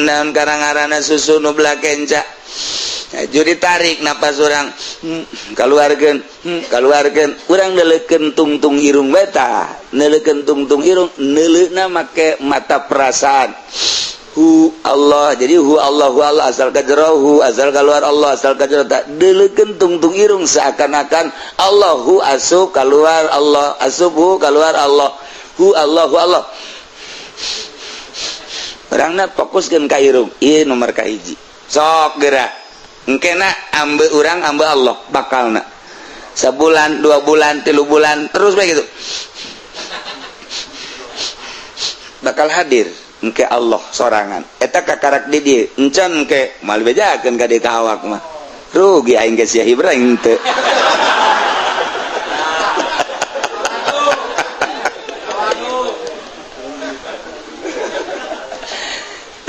naon karang-arana susu nu belakenca. Jadi ditarik napas orang, keluarkan, keluarkan. Urang neleukeun tungtung irung beta, neleukeun tungtung irung, neuleuna make mata perasaan. Hu Allah, jadi hu Allah, hu Allah asal ka jero, hu asal keluar Allah, asal ka jero. Tak deleukeun tungtung irung seakan-akan Allah hu asup keluar Allah, asup hu keluar Allah, hu Allah, hu Allah. Urangna fokuskeun ka irung, ieu nomor ka hiji. Sok gerak. Engkena ambe urang ambe Allah bakalna sebulan 2 bulan 3 bulan terus begitu bakal hadir engke Allah sorangan eta kakarak di dieu encan engke moal bejakeun ka dieu ka awak mah rugi aing ge sia Ibrahim teu.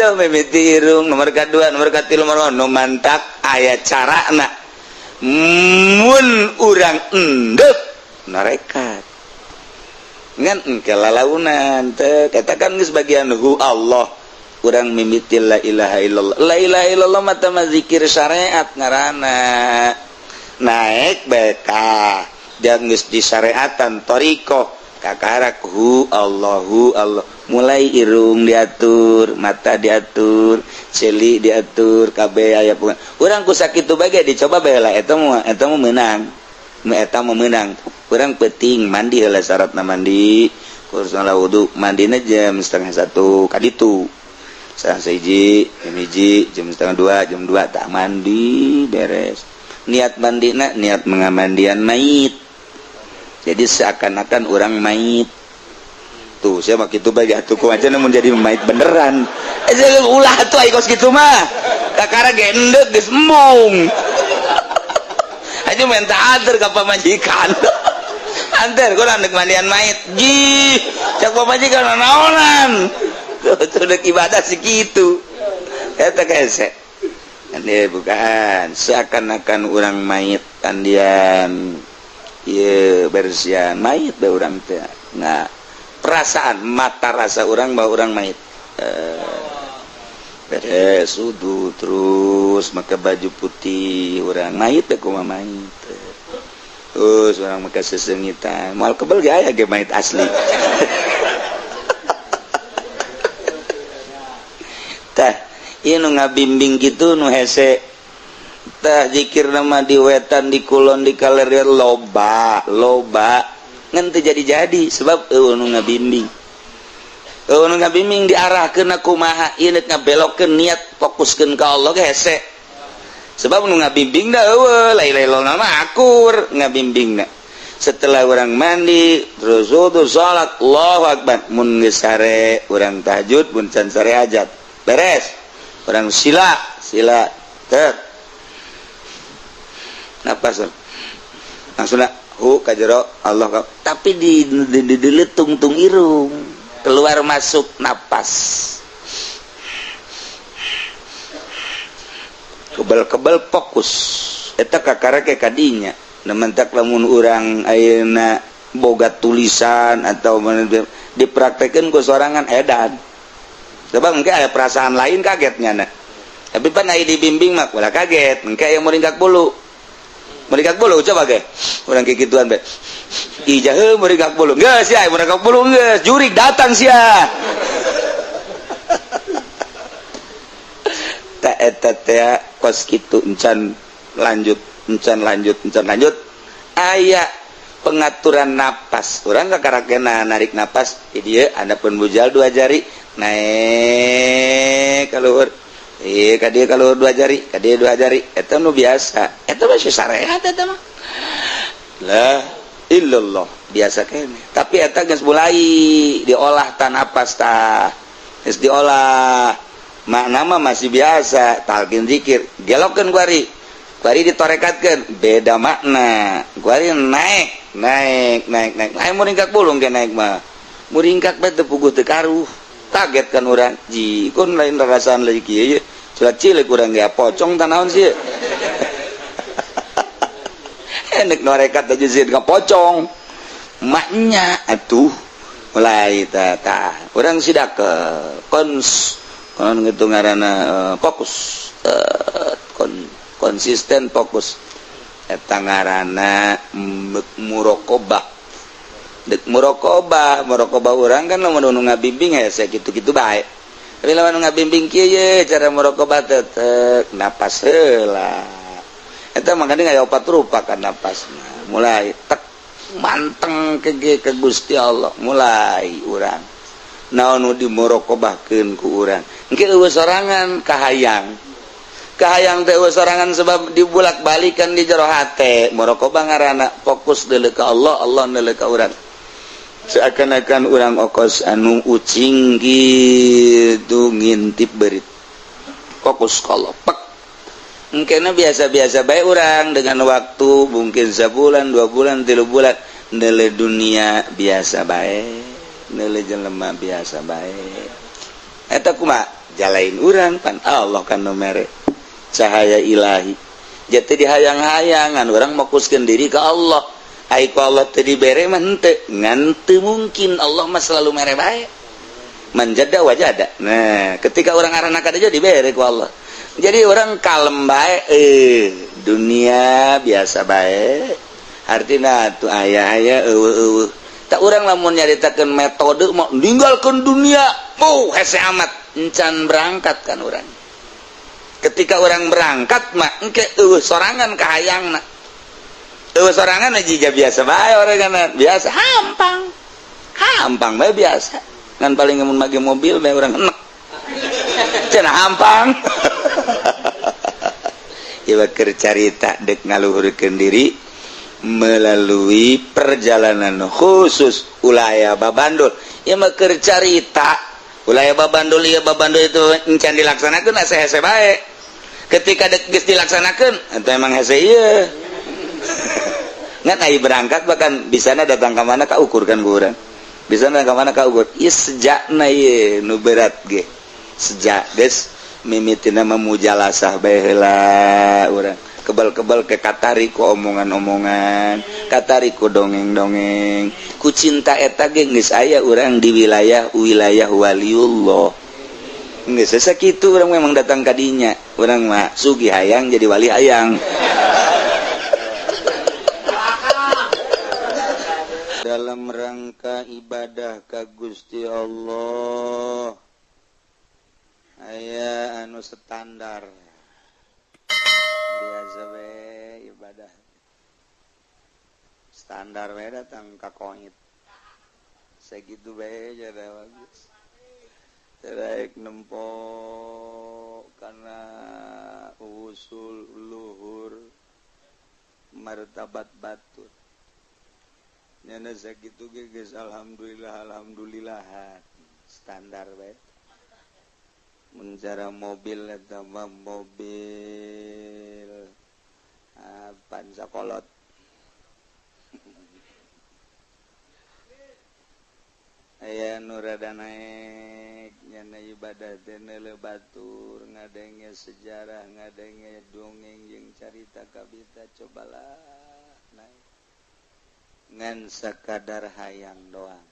Teu mimiti irung nomor kadua nomor katilu nomor nu mantak aya carana mun urang endep narekat ngan engke lalaunan teh katakan geus bagian hu Allah urang mimiti la ilaha illallah la ilaha illallah mah teh zikir syariat ngaranna naik beka dan geus disyariatan thariqah kakarak hu Allahu Allah mulai irung diatur mata diatur ceuli diatur kabeh aya urang ku sakitu bae dicoba bae lah eta mah meunang eta mah meunang urang penting mandi heula syaratna mandi kursuna wudu mandina jam 12:30 kaditu 12:30 jam 1 jam 1:30 jam 2 tak mandi beres niat mandina niat mengamandian mayit. Jadi seakan-akan orang mayit. Tuh, saya mah kitu bae atuh kumaha mun jadi mayit beneran. Ulah atuh ai kos kitu mah. Kakara gendek geus embung. Aja minta anter ka pamajikan. Anter kurang dek mandian mayit. Gih, cak pamajikan naonan. Tuh, tuh dek ibadah segitu. Eta hese. Kan dia bukan seakan-akan orang mayit andian. Iya bersihan mayit bae urang teh. Nah, perasaan mata rasa urang bahwa urang mayit. Beres wudu terus make baju putih urang mayit teh kumaha mayit. Terus urang make sesengitan. Moal kebel ge aya ge mayit asli. Tah, ieu nu ngabimbing kitu nu hese. Tah zikir nama di wetan di kulon di kaler loba loba ngan teu jadi-jadi sebab eueuh nu ngabimbing eueuh nu ngabimbing diarahkeun kumaha ieu neuk ngabelokkeun niat fokuskeun ka Allah ge hese sebab nu ngabimbing da eueuh la ilaha illallah mah akur ngabimbingna setelah urang mandi terus wudu salat Allahu akbar mun geus sare urang tahajud mun can sare hajat beres urang sila sila teu napas langsung hu kajero Allah tapi di tungtung irung keluar masuk napas kebel-kebel fokus eta kakara ke kadinya nementak lamun urang ayeuna boga tulisan atau dipraktekeun ku sorangan edan sebab mungkin ada perasaan lain kagetnya nah tapi pan aya dibimbing mah ulah kaget mungkin aya muringkak bulu meringkak bulu coba ge urang kikituan be ijah heuh meringkak bulu geus sia meringkak bulu geus jurig datang sia ta eta teh kos kitu encan lanjut encan lanjut encan lanjut aya pengaturan napas urang kakarakena narik napas di dieu andapun bujal 2 jari naik ka luhur ka dieu ka luhur 2 jari ka dieu 2 jari eta nu biasa eta mah syariat eta mah La illallah biasa kene. Tapi eta geus mulai diolah tan napas tah. Geus diolah. Makna mah masih biasa, talqin zikir. Dialogkeun kuari. Kuari ditorekatkeun, beda makna. Kuari naik, naik, naik, naik. Lain muringkak bulung ge naik mah. Muringkak bae teu puguh teu karuh. Kaget kan urang. Ji, kun lain rasaan lagi kieu ye. Culat cilik urang ge pocong tanaon sih. Enek norekat aja sih pocong. Maknya atuh mulai tah urang sidak ke kons kon gitu ngaranna fokus konsisten fokus eta ngaranna muraqabah. Dek muraqabah, muraqabah urang kan lamun nu ngabimbing hese kitu-kitu bae. Tapi lamun ngabimbing kieu ye cara muraqabah teh napas heula. Eta makanya aya opat rupa kan napasna. Mulai tek manteng ke ke Gusti Allah mulai urang. Naon nu dimuraqabahkeun ku urang. Engke eueuh sorangan kahayang. Kahayang teh eueuh sorangan sebab dibulak-balikan di jero hate. Muraqabah ngaranna fokus deuleu ka Allah, Allah deuleu ka urang. Seakan-akan urang okos anu ucing gitu ngintip berit. Fokus ka Allah. Pek. Engkena biasa-biasa bae urang dengan waktu mungkin sebulan, 2 bulan, 3 bulan nele dunia biasa bae, nele jelema biasa bae. Eta kumaha? Jalain urang pan Allah kan nu mere cahaya ilahi. Jadi dihayang-hayangan urang fokuskeun diri ka Allah. Ai ku Allah teu dibere mah henteu, ngan teu mungkin Allah mah selalu mere bae. Manjada wajada. Nah, ketika urang arana ka dieu dibere ku Allah. Jadi orang kalem bae, dunia biasa bae. Artinya tuh aya-aya eueuh-eueuh. Tak urang lamun nyaritakeun metode mau ninggalkeun dunia, oh hese amat encan berangkat kan urang. Ketika orang berangkat mah engke eueuh sorangan kahayangna. Eueuh sorangan aja biasa bae orang kan biasa hampang. Hampang bae biasa. Ngan paling mun make mobil bae urang enek. Cenah hampang. Ieu keur carita dek ngaluhurkeun diri melalui perjalanan khusus ulaya babandul. Ieu mah keur carita ulaya babandul, ieu babandul itu encan dilaksanakeun asa hese bae. Ketika dek geus dilaksanakeun eta emang hese ieu. Ngan ai berangkat bahkan bisana datang ka mana ka ukur kan ku urang. Bisana ka mana ka ukur. Ieu sejakna ieu nu berat ge. Sejak geus mimitina memujalasah bae heula urang. Kebal-kebal ke katari ku omongan-omongan, katari ku dongeng-dongeng. Ku cinta eta ge geus aya urang di wilayah-wilayah waliullah. Geus sakitu urang memang datang ka dinya. Urang mah sugih hayang jadi wali hayang. Dalam rangka ibadah ka Gusti Allah aya anu standar biasa we ibadah standar we datang ka koit sakitu bae jadi bagus terek nempo karena usul luhur martabat batur nyana sakitu ge geus alhamdulillah alhamdulillah standar we. Mun cara mobil eta mah mobil Avanza kolot. Aya nu rada naek nyana ibadah teh neuleuh batur ngadenge sejarah ngadenge dongeng jeung carita kabita cobalah naek ngan sakadar hayang doang.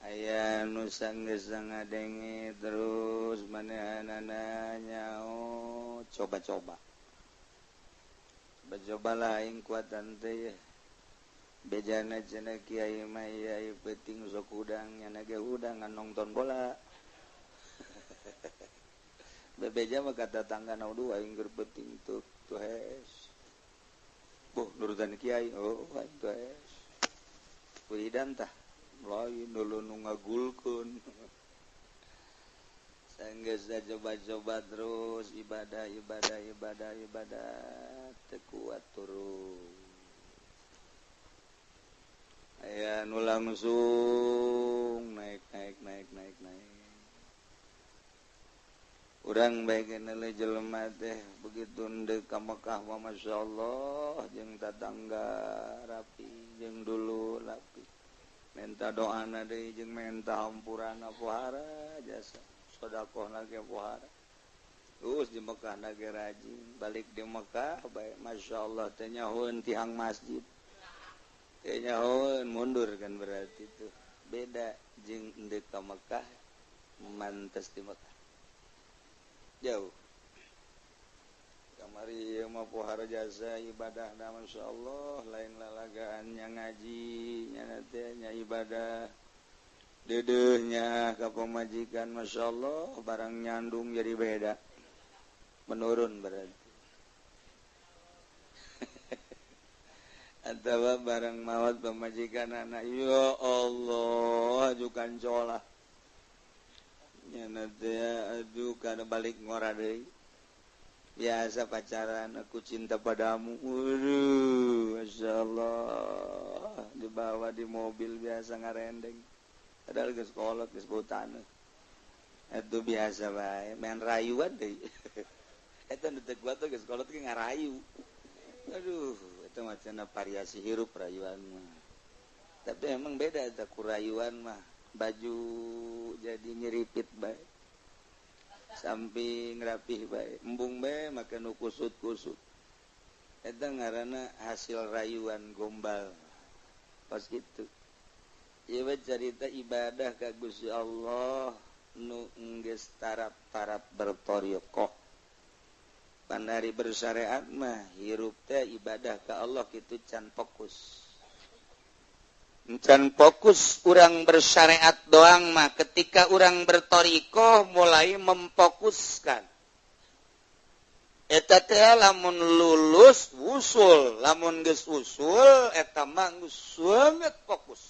Aya nu sanggeus ngadenge terus manehanana nyao coba-coba. Coba-cobalah aing kuatan teh. Bejana cenah kiai mah ieu peuting sok hudang nya ge hudang ngan nonton bola. Bebeja mah kata tangga na dua aing keur peuting tuh tuh hes. Boh nurutan kiai oh aing tuh hes. Wiridan tah lain dulu nu ngagulkeun. Sanggeus coba-coba terus ibadah ibadah ibadah ibadah teu kuat turun. Aya nu langsung naik naik naik naik naik. Urang bae nele jelema teh begitu ndek ka Mekah mah masyaallah jeung tatangga rapi jeung dulu rapi. Menta doana deui jeung menta hampurana pohara jasa sedekahna ge pohara. Terus di Mekah na ge rajin, balik di Mekah bae masyaallah teh nyahoeun tihang masjid. Teh nyahoeun mundur kan berarti tuh. Beda jeung ndek ka Mekah mantes di Mekah. Jauh kamari mah pohara jasa ibadahna masyaallah lain lalagaannya ngaji nya teh nya ibadah deudeuhnya ka pamajikan masyaallah barang nyandung jadi beda menurun berarti atawa barang maot pamajikan anak ya Allah ajukan colah nyana teh aduh kada balik ngora deui biasa pacaran aku cinta padamu waduh masyaallah dibawa di mobil biasa ngarendeng padahal geus kolot geus bau taneuh eta biasa bae main rayuan deui eta nu teu kuat geus kolot ge ngarayu aduh eta mah cenah variasi hirup rayuan mah tapi emang beda eta ku rayuan mah baju jadi nyeripit bae samping rapih bae embung bae make nu kusut-kusut eta ngaranna hasil rayuan gombal pas kitu ieu carita ibadah ka Gusti Allah nu geus tarap-tarap bertoriqoh pandari bersyariat mah hirup teh ibadah ka Allah kitu can fokus. Can fokus urang bersyariat doang mah ketika urang bertorikoh mulai memfokuskan eta teh lamun lulus usul lamun geus usul eta mah geus sangat fokus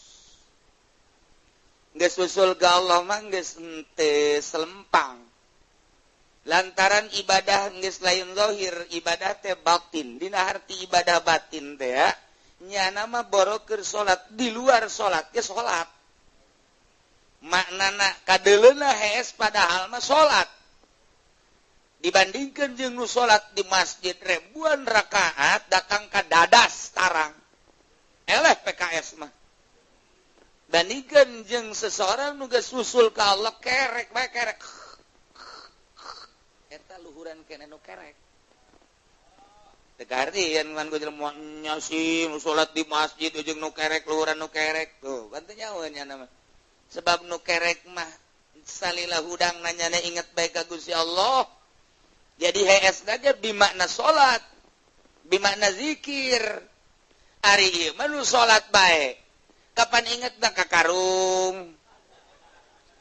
geus usul ka Allah mah geus henteu selempang lantaran ibadah geus lain zahir ibadah teh batin dina harti ibadah batin teh ya nyana mah boroker salat di luar salat ge salat maknana kadeuleuna hees padahal mah salat dibandingkeun jeung nu salat di masjid ribuan rakaat datang ka dadas tarang eleh PKS mah bandingkeun jeung seseorang nu geus usul ka Allah kerek bae kerek eta luhuran keneh nu kerek Tegarti kan gue jelema nya sih nu salat di masjid jeung nu kerek luhuran nu kerek tuh kan teu nyaho nya mah sebab nu kerek mah salila hudang nanyana inget bae ka Gusti Allah jadi hees aja bimakna salat bimakna zikir ari ieu mah nu salat bae kapan ingetna ka karung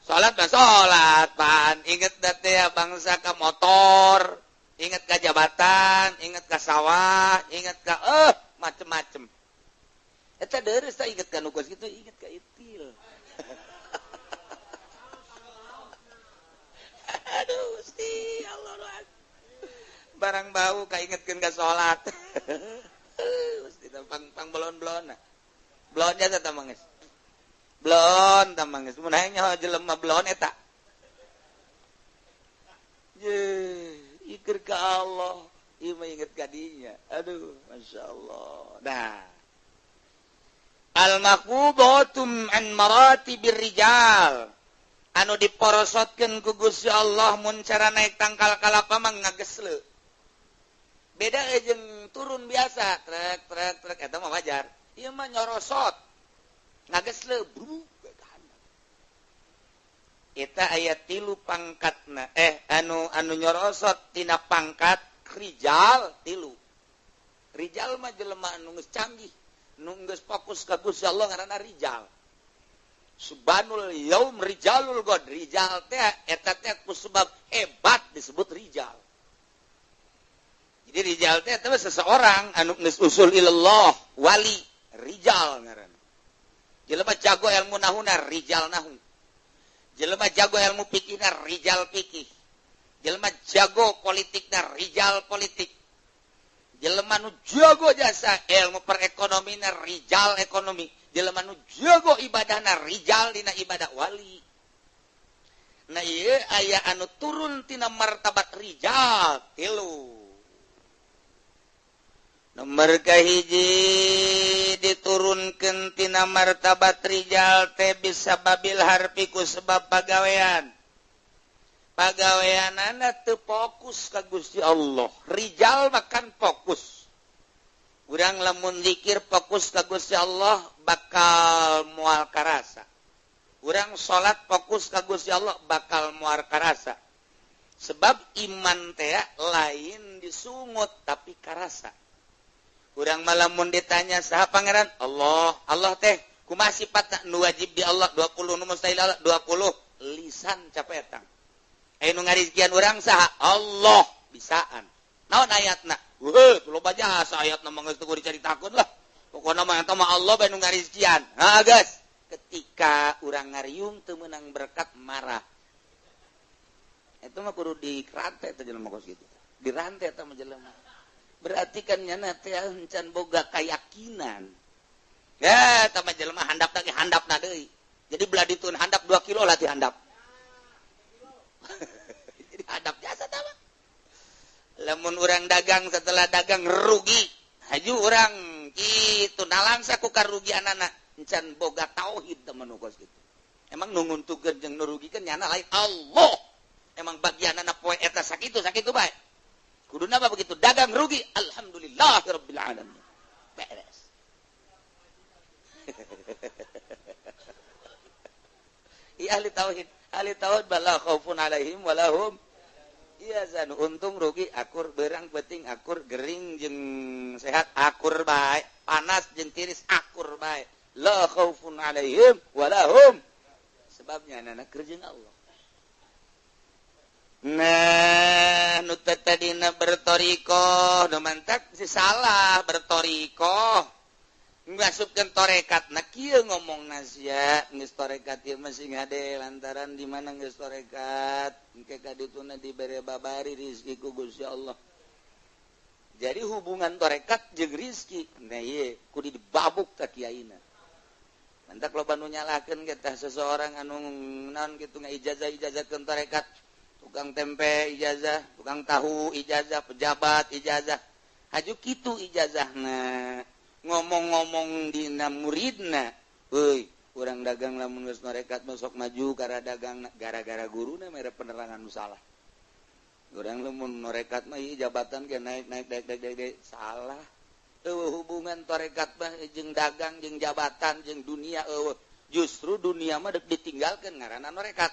salat mah salat pan ingetna teh bangsa ka motor ingat ke jabatan, ingat ke sawah, ingat ke macem-macem. Eta deres tak ingat ka nu kos kitu, ingat ka itil. Aduh, Gusti Allah. Barang bau kaingetkeun ka salat. Gusti pang belon-belon. Belonnya teh mangis. Belon tah mangis. Mun hayang nyaho jelema belon eta. Ye. Ikir ke Allah, ieu mah inget ka dinya. Aduh, masyaallah. Nah. Al-maqbudatum an maratibir rijal. Anu diporosotkeun ku Gusti Allah mun cara naik tangkal kalapa mah ngagesle. Beda jeung turun biasa, trek trek trek eta mah wajar. Ieu mah nyorosot. Ngagesle bru. Eta aya tilu pangkatna anu nyorosot tina pangkat rijal tilu rijal mah jelema anu geus canggih nu geus fokus ka Gusti Allah ngaranna rijal Subhanul yaum rijalul god. Rijal teh eta teh ku sebab hebat disebut rijal. Jadi rijal teh eta seseorang anu geus usul ilallah, wali, rijal ngaranna. Jelema jago ilmu nahuna rijal nahu. Jelema jago ilmu fikihna rijal fikih. Jelema jago politikna rijal politik. Jelema nu jago jasa ilmu perekonomina rijal ekonomi. Jelema nu jago ibadahna rijal dina ibadah wali. Nah ieu aya anu turun tina martabat rijal tilu. Nomor kahiji diturunkeun tina martabat rijal teh bisa babil harfi ku sebab pagawean. Pagaweanana teu fokus ka Gusti Allah. Rijal makan fokus. Urang lamun zikir fokus ka Gusti Allah bakal moal karasa. Urang salat fokus ka Gusti Allah bakal moal karasa. Sebab iman teh lain disungut tapi karasa. Urang malamun ditanya saha pangeran? Allah. Allah teh kumaha sifatna? Nu wajib di Allah 20, nu mustahil Allah 20. Lisan capetang. Aya nu ngarizkian urang saha? Allah bisaan. Naon ayatna? Heuh, loba jasa ayatna mah geus teu dicaritakeun lah. Pokona mah eta mah Allah bae nu ngarizkian. Ha geus. Ketika urang ngariung teu meunang berkat marah. Eta mah kudu dirantai teh jelema kos kitu. Dirantai eta mah jelema. Berarti kan nyana teh encan boga keyakinan. Ya, eta mah jelema handap lagi handapna deui. Jadi belah ditun handap 2 kilo lah ti handap. Jadi hadap jasa tama. Lamun urang dagang setelah dagang rugi, haju urang kitu nalangsa ku karugianana encan boga tauhid teman kos kitu. Emang nu nguntukeun jeung nu rugikeun nyana lain Allah. Emang bagianana poe eta sakitu sakitu bae. Kuduna mah begitu dagang rugi, alhamdulillahirabbil alamin. Beres. Iya ahli tauhid. Ahli tauhid bala khaufun alaihim walahum yahzanun. Untung rugi akur, berang penting akur, gering jeung sehat akur bae, panas jeung tiris akur bae. La khaufun alaihim walahum. Sebabnya anak keur jeung Allah. Nah, nu tadina bertorikoh, nu mantak si salah bertorikoh. Ngasupkeun torekat na kieu ngomong sia geus torekat ieu mah sing hade lantaran di mana geus torekat engke ka dituna dibere babari rezeki ku Gusti Allah. Jadi hubungan torekat jeung rezeki nah ieu kudu dibabuk ka kiaina. Mantak loba nu nyalahkeun ge tah seseorang anu naon kitu ngaijazah-ijazahkeun torekat, tukang tempe ijazah, tukang tahu ijazah, pejabat ijazah. Haju kitu ijazahna. Ngomong-ngomong dina muridna, euy, urang dagang lamun geus norekat mah sok maju karena dagang gara-gara guruna mere penerangan nu salah. Urang lamun norekat mah ieu jabatan ge naik naik naik naik naik salah. Eueuh hubungan torekat mah jeung dagang jeung jabatan jeung dunia eueuh. Justru dunia mah deuk ditinggalkeun ngaranna norekat.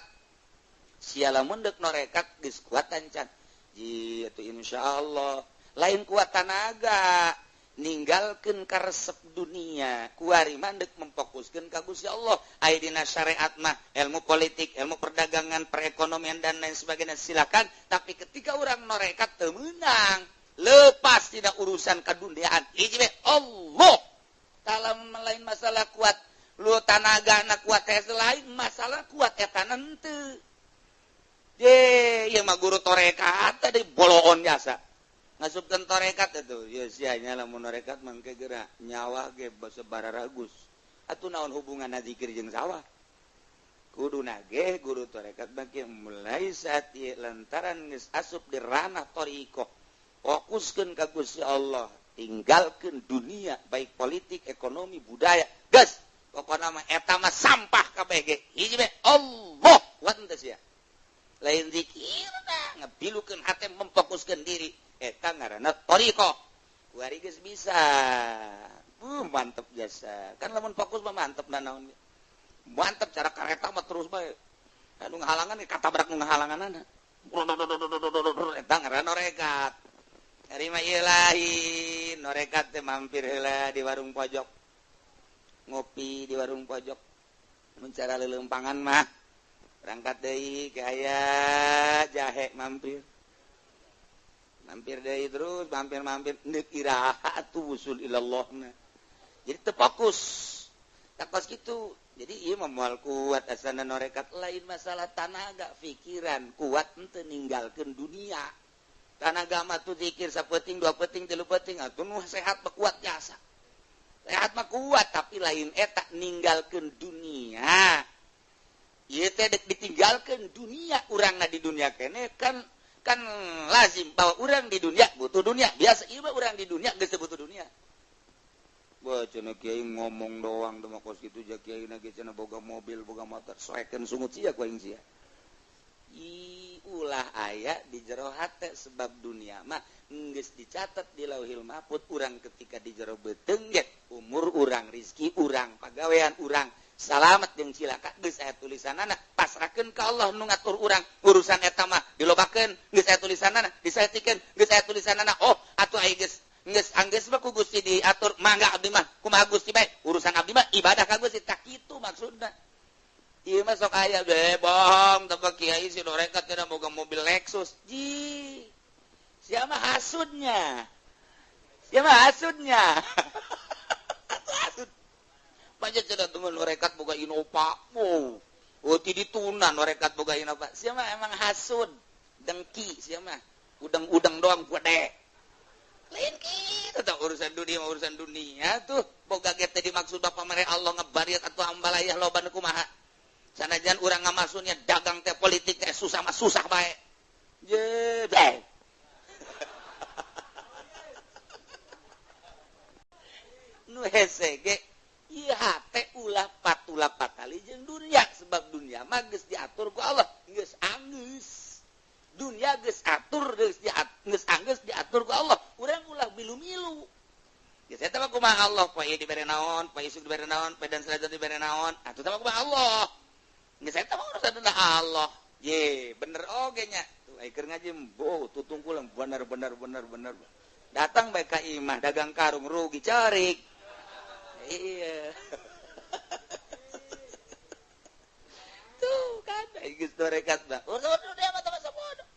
Sia lamun deuk norekat geus kuat can. Ji atuh insyaallah lain kuat tanaga. Ninggalkeun karesep dunia kuari mah deuk memfokuskeun ka Gusti Allah. Aya dina syariat mah ilmu politik, ilmu perdagangan, perekonomian dan lain sebagainya silakan, tapi ketika urang norekat teu meunang, lepas tidak urusan kaduniaan. Hiji we Allah. Talam lain masalah kuat lu tanaga na kuat teh lain masalah kuat eta henteu. Ye, ieu mah guru torekat tadi boloon jasa. Ngasupkeun torekat atuh ye sia nya lamun norekat mangke geura nyawa ge basa bararagus. Atuh naon hubunganna zikir jeung sawah? Kudu nageh guru torekat bagi mulai saat ieu lantaran geus asup di ranah thariqah. Fokuskeun ka Gusti Allah, tinggalkeun dunia baik politik, ekonomi, budaya. Geus, pokona mah eta mah sampah kabeh ge. Hiji we Allah kuat teh sia. Lain zikirna ngebilukeun hate memfokuskeun diri. Eta ngaranna thariqah. Kuari geus bisa. Mantep jasa. Kan lamun fokus mah mantep naon. Mantep cara kareta mah terus bae. Anu ngahalangan katabrak nu ngahalanganana. Eta ngaranna norekat. Ari mah ieu lain, norekat teh mampir heula di warung pojok. Ngopi di warung pojok. Mun cara leuleumpangan mah berangkat deui ke aya jahe mampir. Mampir deui terus, mampir-mampir neuk iraha atuh wusul ilallahna. Jadi teu fokus. Takos kitu. Jadi ieu mah moal kuat asana norekat lain masalah tanaga, pikiran kuat henteu ninggalkeun dunia. Tanaga mah tuh zikir sapeting, dua peting, tilu peting atuh nu sehat mah kuat jasa. Sehat mah kuat tapi lain eta ninggalkeun dunia. Ieu teh dek ditinggalkeun dunia urangna di dunia kene kan kan lazim bahwa urang di dunia butuh dunia. Biasa ieu mah urang di dunia geus teu butuh dunia. Wah cenah kiai ngomong doang teh mah kos kitu ja kiai na ge cenah boga mobil boga motor soekeun sungut sia ku aing sia. Ih ulah aya di jero hate sebab dunia mah geus dicatat di Lauhil Mahfud urang ketika di jero beuteung ge umur urang rizki urang pagawean urang salamet jeung cilaka geus aya tulisanana pasrahkeun ka Allah nu ngatur urang urusan eta mah dilobakeun geus aya tulisanana disaetikeun geus aya tulisanana oh atuh aya geus geus anggeus mah ku Gusti diatur mangga abdi mah kumaha Gusti bae urusan abdi mah ibadah ka Gusti tak kitu maksudna. Ieu mah sok aya be bohong teh kiai si norekat cenah boga mobil Lexus. Ji. Sia mah hasudnya. Sia mah hasudnya. Atuh hasud. Banyak cenah temen norekat boga Innova. Wow. Oh ti dituna norekat boga Innova. Sia mah emang hasud, dengki sia mah. Udang-udang doang gede. Lain kitu tah urusan dunia mah urusan dunia tuh. Boga ge teh dimaksud bapa mere Allah ngebariat atuh ambalayah loba nu kumaha. Sanajan urang ngamasuknya dagang teh politik teh susah mah susah bae. Je bae. Nu hese ge ieu hate ulah patula patali jeung dunia sebab dunia mah geus diatur ku Allah, geus anggeus. Dunia geus atur geus geus anggeus diatur ku Allah. Urang ulah milu-milu. Geus eta mah kumaha Allah poe ieu dibere naon, poe isuk dibere naon, poe dan selanjutnya dibere naon. Atuh teh mah kumaha Allah. Geus eta mah urusan Allah. Ye, bener oge nya. Tuh ai keur ngaji boh tutungkul bener bener bener bener. Datang bae ka imah dagang karung rugi cerik. Iya. Tuh kan ai geus torekat mah. Urusan dunia mah masa bodoh.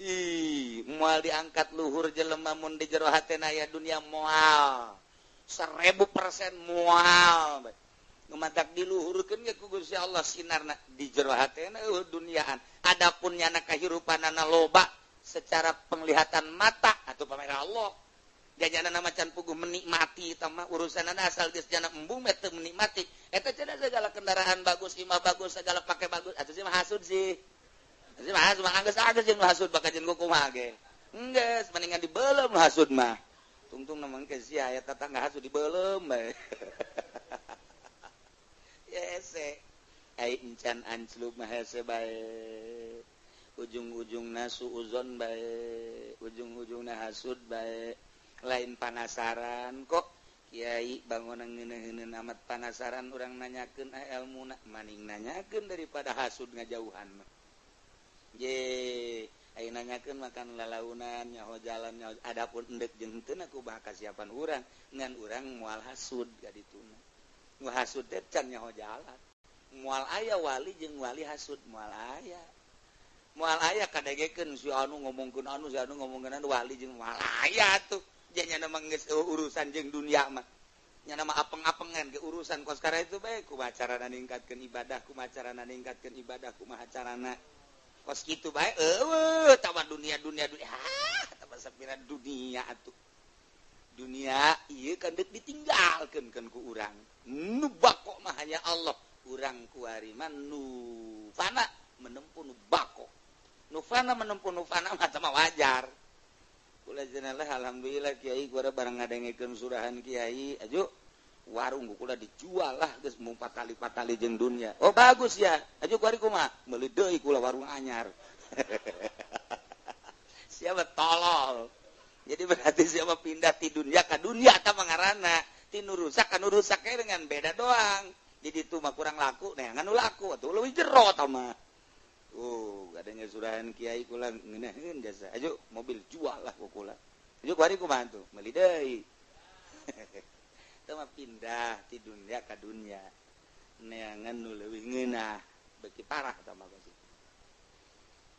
Ih, moal diangkat luhur jelema mun di jero hatena aya dunia moal. 1000% moal. Ngumatak diluhurkeun ge ku Gusti Allah sinarna di jero hatena eueuh duniaan. Adapun nyana kahirupanana loba secara penglihatan mata atau pamer Allah. Jajanana macan puguh menikmati eta mah urusanana asal geus jana embung mah teu menikmati. Eta cenah segala kendaraan bagus, imah bagus, segala pake bagus atuh sih mah hasud sih. Sih mah hasud mah anggeus-anggeus jeung hasud bakal jeung kumaha ge. Enggeus mendingan dibeuleum hasud mah. Tungtung namang ke sia aya tetangga hasud dibeuleum bae. Hese ai encan anclub mah hese bae. Ujung-ujungna suuzon bae, ujung-ujungna hasud bae. Lain panasaran kok kiai bangunan ngeuneuh-ngeuneun amat panasaran urang nanyakeun elmuna maning nanyakeun daripada hasud ngajauhan mah. Ye, ai nanyakeun makan lalaunan nyaho jalan nyaho adapun endek jeung henteu ku bah kasiapan urang ngan urang moal hasud ka dituna. Nu hasud teh can nyaho jalan. Moal aya wali jeung wali hasud moal aya. Moal aya kadegekeun si anu ngomongkeun anu si anu ngomongkeun anu wali jeung moal aya tuh. Janya mah geus urusan jeung dunia mah. Nyana mah apeng-apengan ge urusan kos kara itu bae kumaha carana ningkatkeun ibadah, kumaha carana ningkatkeun ibadah, kumaha carana kos kitu bae eueuh tawar dunia dunia dunia. Ah, tah sapira dunia atuh. Dunia ieu kan deuk ditinggalkeun kan ku urang. Nu bako mah hanya Allah. Urang kuari mah nu fana menempuh nu bako. Nu fana menempuh nu fana mah mah wajar. Kula jenengan alhamdulillah kiai kula barang ngadengekeun surahan kiai aju warung kula dijual lah geus mung patali-patali jeung dunia. Oh bagus ya. Aju kuari kumaha? Meuli deui kula warung anyar. Siapa tolol. Jadi berarti siapa pindah ti dunia ka dunia ta mangarana. Ti nu rusak ka nu rusak dengan beda doang. Jadi itu mah kurang laku, neangan nu laku atuh leuwih jero ta mah. Oh, adanya surahan kiai kula ngeunaheun jasa. Aju mobil jual lah ku kula. Aju kuari kumaha tuh? Meuli deui. Teu mah pindah ti dunia ka dunia. Neangan nu leuwih ngeunah, beuki parah tah mah pasti.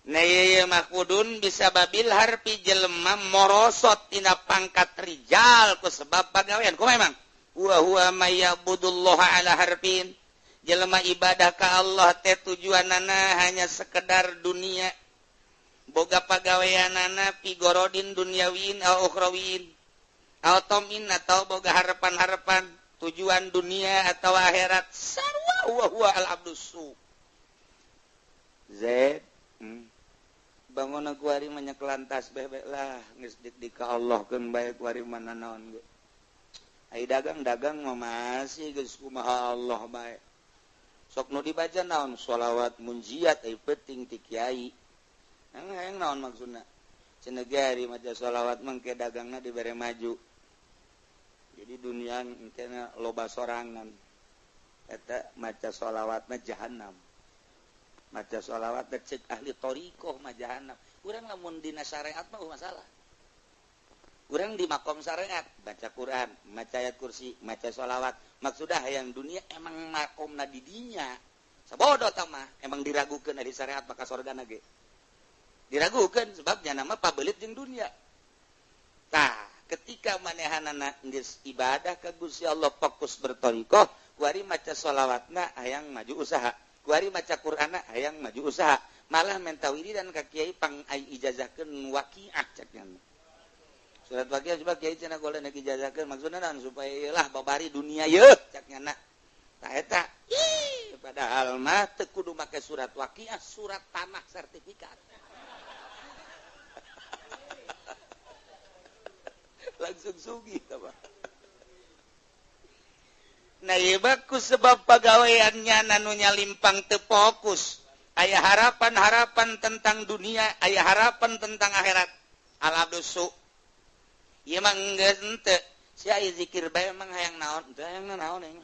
Nah ieu mah kudun bisa babil harpi jelema morosot tina pangkat rijal ku sebab pagawean. Kumaha emang? Wa huwa may ya'budullaha ala harfin. Jelema ibadah ka Allah teh tujuanana hanya sekedar dunia. Boga pagaweanana pigorodin duniawin au ukhrawin. Automin atau boga harapan-harapan tujuan dunia atau akhirat sarwa huwa huwa al abdusu. Z bangun aku hari banyak lantas bebek lah geus dik ka Allah keun bae ku hari mana naon ge. Ai dagang-dagang mah masih geus kumaha Allah bae. Sok nu dibaca naon sholawat munjiat ai penting ti kiai. Hayang naon maksudna? Cenah ge ari maca sholawat mangke dagangna dibere maju. Jadi dunia engkena loba sorangan eta maca sholawat mah jahannam. Maca sholawat teh cek ahli thariqah mah jahannam. Urang lamun dina syariat mah masalah. Urang di makom syariat baca Quran, maca ayat kursi, maca sholawat. Maksudna hayang dunia emang makomna di dinya. Sabodo tah mah emang diragukeun ari syariat maka sorgana ge. Diragukeun sebabnya nama pabelit jeung dunia. Tah, ketika manehanana geus ibadah ka Gusti Allah fokus berthariqah, kuari maca sholawatna hayang maju usaha, kuari maca Qur'anna hayang maju usaha, malah menta wiridan ka kiai pang ai ijazahkeun waqiah cek nya. Surat waqiah coba kiai cenah golek nek ijazahkeun maksudna naon supaya lah babari dunia yeuh cek nya. Tah eta ih padahal mah teu kudu make surat waqiah, surat tanah sertifikat. Langsung sugih tah. Nah ieu bagus sebab pagaweannya nanunya limpang teu fokus. Aya harapan-harapan tentang dunia, aya harapan tentang akhirat. Al abdusu. Ieu mah geus henteu. Si aya zikir bae emang hayang naon? Teu hayang naon aing.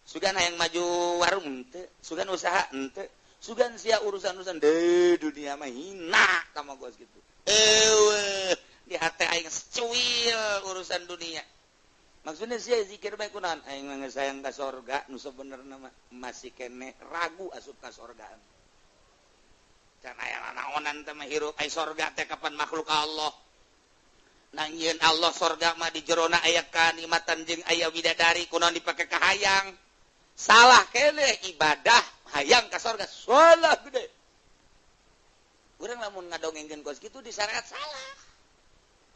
Sugan hayang maju warung henteu, sugan usaha henteu, sugan sia urusan-urusan deui dunia mah hina ka mah geus kitu. Eueuh, di hati aing secuil urusan dunia. Maksudnya sia zikir bae kunaon? Aing mah geus hayang ka sorga nu sabenerna mah masih keneh ragu asup ka sorga. Can aya naonan teh mah hirup ai sorga teh kapan makhluk Allah. Nangieun Allah sorga mah di jerona aya kanikmatan jeung aya widadari kunaon dipake ka hayang. Salah keneh ibadah hayang ka sorga salah gede. Urang lamun ngadongengkeun kos kitu di syariat salah.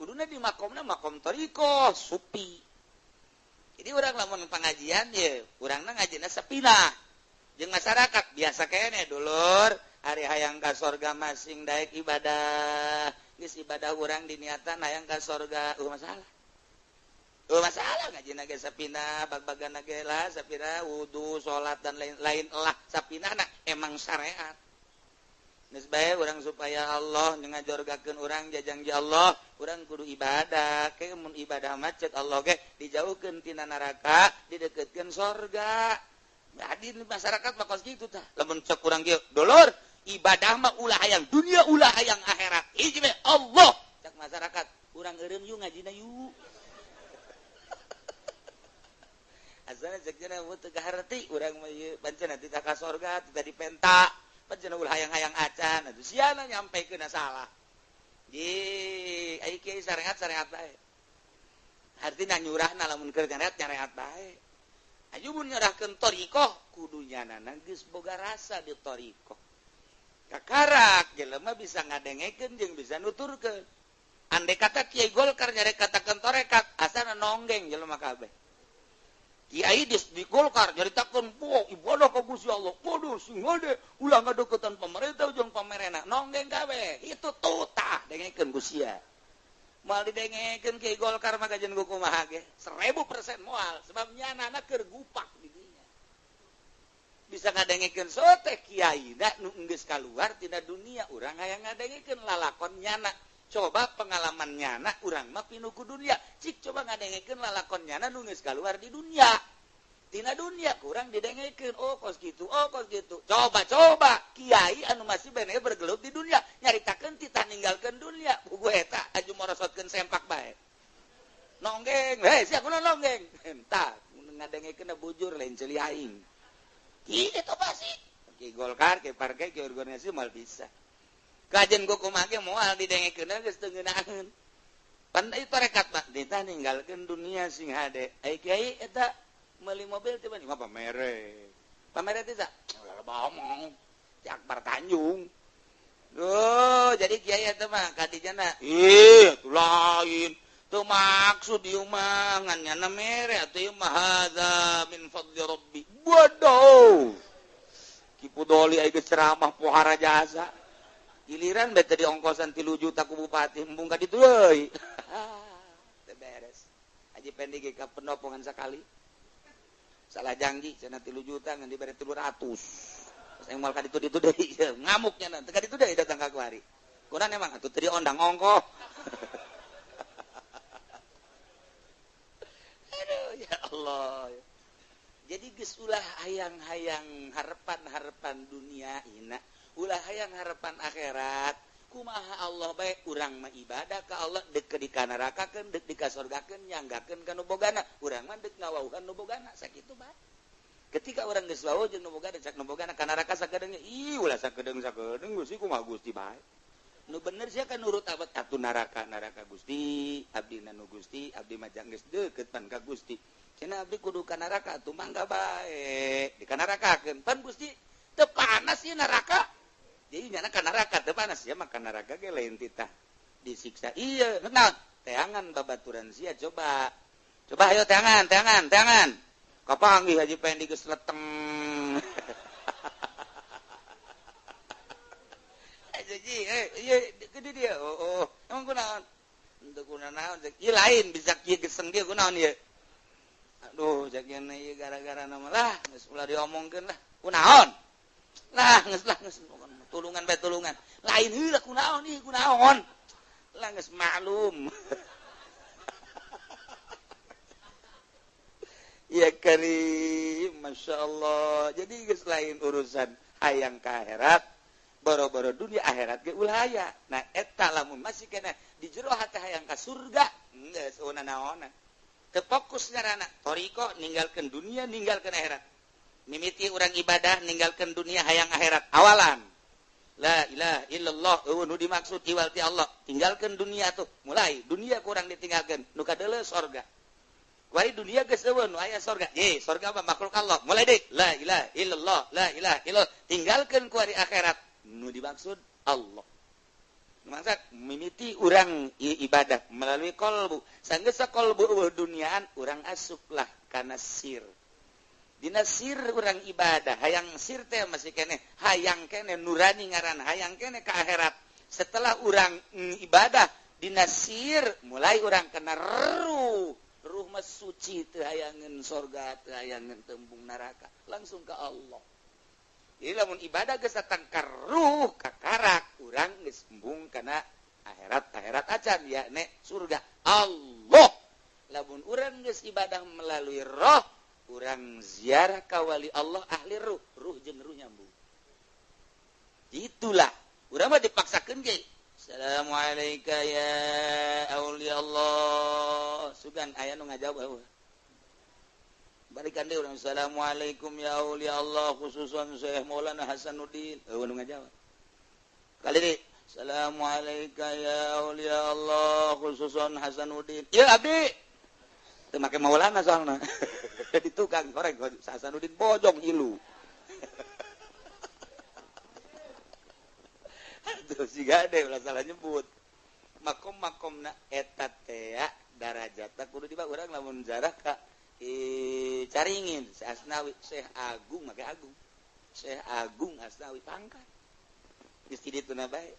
Kuduna di makomna makom thariqah supi. Jadi urang lamun pengajian ye, urangna ngajina sepina. Jeung masyarakat biasa keneh dulur, ari hayang ka sorga masing daek ibadah. Geus ibadah urang diniatan hayang ka sorga, masalah. Masalah ngajina ge sapina, bag-bagana ge lah sapina wudu, salat dan lain-lain lah sapinana emang syariat. Geus bae urang supaya Allah ngajorgakeun urang jajangji Allah, urang kudu ibadah. Ke mun ibadah mah ceuk Allah ge dijauhkeun tina neraka, dideukeutkeun sorga. Jadi masyarakat mah kos kitu tah. Lamun ceuk urang ge, dulur, ibadah mah ulah hayang dunia, ulah hayang akhirat. Hiji bae Allah. Cek masyarakat, urang eureun yuk ngajina yuk. Asana cek cenah teu kaharti urang mah ieu pancen teu ka sorga, teu dipenta. Pancen ulah hayang-hayang acan. Atuh siana nyampekeun salah. Di ai kiai syariat-syariat bae. Artina nyurahna lamun keur nyariat bae. Aju mun nyerahkeun thariqah kudu nyanana geus boga rasa di thariqah. Kakarak jelema bisa ngadengekeun jeung bisa nuturkeun. Andai kata Kiai Golkar nyarek katakeun tarekat, asana nonggeng jelema kabeh. Kiai di Golkar nyaritakeun poh ibadah ka Gusti Allah, kudu sing hade ulah ngadeukeutan pemerintah jeung pamerena, nonggeng kabeh. Itu tutah dengekeun ku sia. Moal didengekeun Kiai Golkar mah kajian ku kumaha ge? 1000% moal, sebab nyanana keur gupak di dinya. Bisa ngadengekeun sote kiai da nu geus kaluar tina dunia, urang hayang ngadengekeun lalakon nyana. Coba pengalaman nyana urang mah pinuh ku dunia. Cik coba ngadengekeun lalakon nyana nu geus kaluar di dunia. Tina dunia kurang didengekeun, oh kos kitu, oh kos kitu. Coba-coba kiai anu masih bene bergelut di dunia, nyaritakeun titah ninggalkeun dunia. Buku eta aju morosotkeun sempak bae. Nonggeng, hei sia kunaon nonggeng? Entah, ngadengekeun bujur lain ceuli aing. Kitu pasti. Ki Golkar, ki partai, ki organisasi moal bisa. Kajen ku kumaha ge moal didengekeun geus teu ngeunaheun. Pan ieu tarekat mah ditah ninggalkeun dunia sing hade. Ai kiai eta meuli mobil teh mah pamere. Pamere teh ulah omong. Ti Akbar Tanjung. Duh, jadi kiai eta mah kadijana. Ih, atuh lain. Teu maksud ieu mah ngan nyana mere atuh ieu mah hadza min fadli rabbi. Bodoh. Ki Pudoli aya geus ceramah pohara jasa. Giliran bae tadi ongkosan 3 juta ku bupati embung ka ditu deui. Teu beres. Haji Pendi ge ka pendopongan sakali. Salah janji cenah 3 juta ngan dibere 300. Pas aing moal ka ditu ditu deui ngamuk nya teu ka ditu deui datang ka kuari. Kunaon emang atuh teu diondang ongkoh. Aduh ya Allah. Jadi geus ulah hayang-hayang harapan-harapan dunia hina, ulah hayang harapan akhirat. Kumaha Allah bae urang mah ibadah ka Allah deuk dikanarakakeun, deuk dikasorgakeun, nyanggakeun ka nu bogana. Urang mah deuk ngawauhan nu bogana sakitu bae. Ketika urang geus wawuh jeung nu bogana, cak nu bogana ka neraka sakedeung, ih ulah sakedeung-sakedeung Gusti kumaha Gusti bae. Nu bener sia kan nurut abad atuh neraka neraka Gusti, abdi na nu Gusti, abdi mah geus deukeut pan ka Gusti. Cenah abdi kudu ka neraka atuh mangga bae, dikanarakakeun. Pan Gusti teu panas ieu neraka. Jadi nyana ka neraka teu panas ya mah ka neraka ge lain titah disiksa. Iya, naon? Teangan babaturan sia coba. Coba ayo teangan, teangan, teangan. Kapanggih Haji Pendi geus leteng. Haji, iya gede dia. Oh, oh. Emang kunaon? Henteu kunaon. Ieu lain bisa kieu geseng dia kunaon ieu. Aduh, jagian ieu gara-gara nama lah, geus ulah diomongkeun lah. Kunaon? Lah, geus lah geus tulungan bae tulungan. Lain heula kunaon ieu kunaon. Lah geus maklum. Ya karim, Masya Allah. Jadi geus lain urusan hayang ka akhirat, boro-boro dunia akhirat ge ulah aya. Nah eta lamun masih kena di jero hati hayang ka surga, geus naonan. Teu fokus ngaranna toriko ninggalkeun dunia, ninggalkeun akhirat. Mimiti urang ibadah ninggalkeun dunia hayang akhirat awalan. La ilaha illallah eueuh nu dimaksud iwal ti Allah. Tinggalkeun dunia tuh, mulai dunia kurang ditinggalkeun, nu kadeuleu sorga. Kuari dunia geus eueuh nu aya sorga. Ye, sorga mah makhluk Allah. Mulai deui la ilaha illallah, la ilaha illallah. Tinggalkeun kuari akhirat nu dimaksud Allah. Maksud mimiti urang ibadah melalui kolbu. Sanggeus kolbu eueuh duniaan urang asuplah kana sir. Dina sir urang ibadah, hayang sir teh masih keneh, hayang keneh nurani ngaran, hayang keneh ka akhirat. Setelah urang ibadah dina sir mulai urang kena ruh. Ruh mah suci teu hayangeun sorga, teu hayangeun tembung neraka, langsung ke Allah. Jadi lamun ibadah geus datang ka ruh, ka karak, urang geus embung kana akhirat, akhirat acan yakni surga Allah. Lamun urang geus ibadah melalui roh, urang ziarah ka wali Allah ahli ruh, ruh jeung ruh nyambung. Itulah, urang mah dipaksakeun ge. Assalamualaikum ya aulia Allah. Sugan aya nu ngajawab eueuh. Balikan deui urang assalamualaikum ya aulia Allah khususan Syekh Maulana Hasanuddin. Eueuh nu ngajawab. Kali deui assalamualaikum ya aulia Allah khususan Hasanuddin. Ieu abdi. Teu make Maulana soalna. Di tukang korek Hasanuddin bojong hilu. Tuh siga deh ulah salah nyebut. Makom-makomna eta teh darajatna kudu dibawa urang lamun jarah ka Caringin Syekh Asnawi, Syekh Agung make Agung. Syekh Agung Asnawi pangkat. Geus di ditu na bae.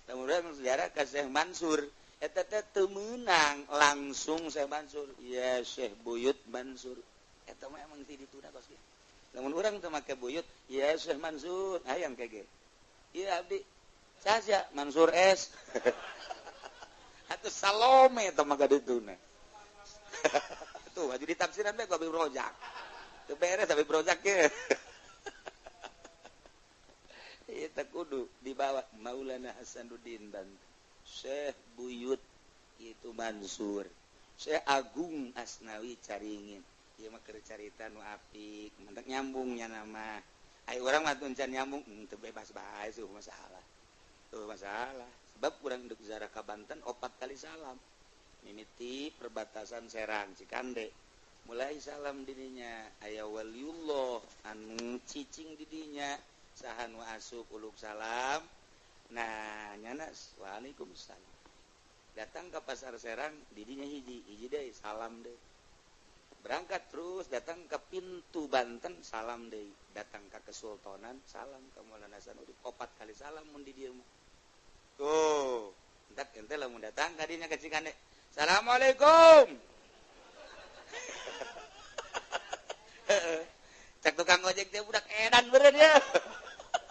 Lamun urang sejarah ka Syekh Mansur, eta teh teu meunang langsung Syekh Mansur. Ya Syekh Buyut Mansur. Eta mah emang di ditu na kos kieu. Lamun urang teu make Buyut, ya Syekh Mansur, hayang kege. Ieu abdi saja Mansur S. Atau Salome teh mah gadituna. Tuh baju ditafsiran bae ku Habib Rozak. Teu beres Habib Rozak ge. Ieu teh kudu dibawa Maulana Hasanuddin Banten. Syekh Buyut itu Mansur. Syekh Agung Asnawi Caringin. Ieu mah keur carita nu apik, mentak nyambungnya nama. Ai urang mah teu can nyambung, teu bebas bae seuh masalah. Tuh masalah. Sebab urang deuk ziarah ka Banten 4 kali salam. Mimiti perbatasan Serang Cikande. Mulai salam dirinya aya waliullah anu cicing didinya saha nu asup uluk salam. Nah nyana waalaikumsalam. Datang ke Pasar Serang didinya hiji hiji deui salam deui. Berangkat terus datang ke pintu Banten salam deui, datang ke Kesultanan salam ke Maulana Hasanuddin 4 kali salam mun di dieu mah. Tuh, entak ente lamun datang ka dinya ka Cikande. Assalamualaikum. Cek tukang ojek teh budak edan beureun ya.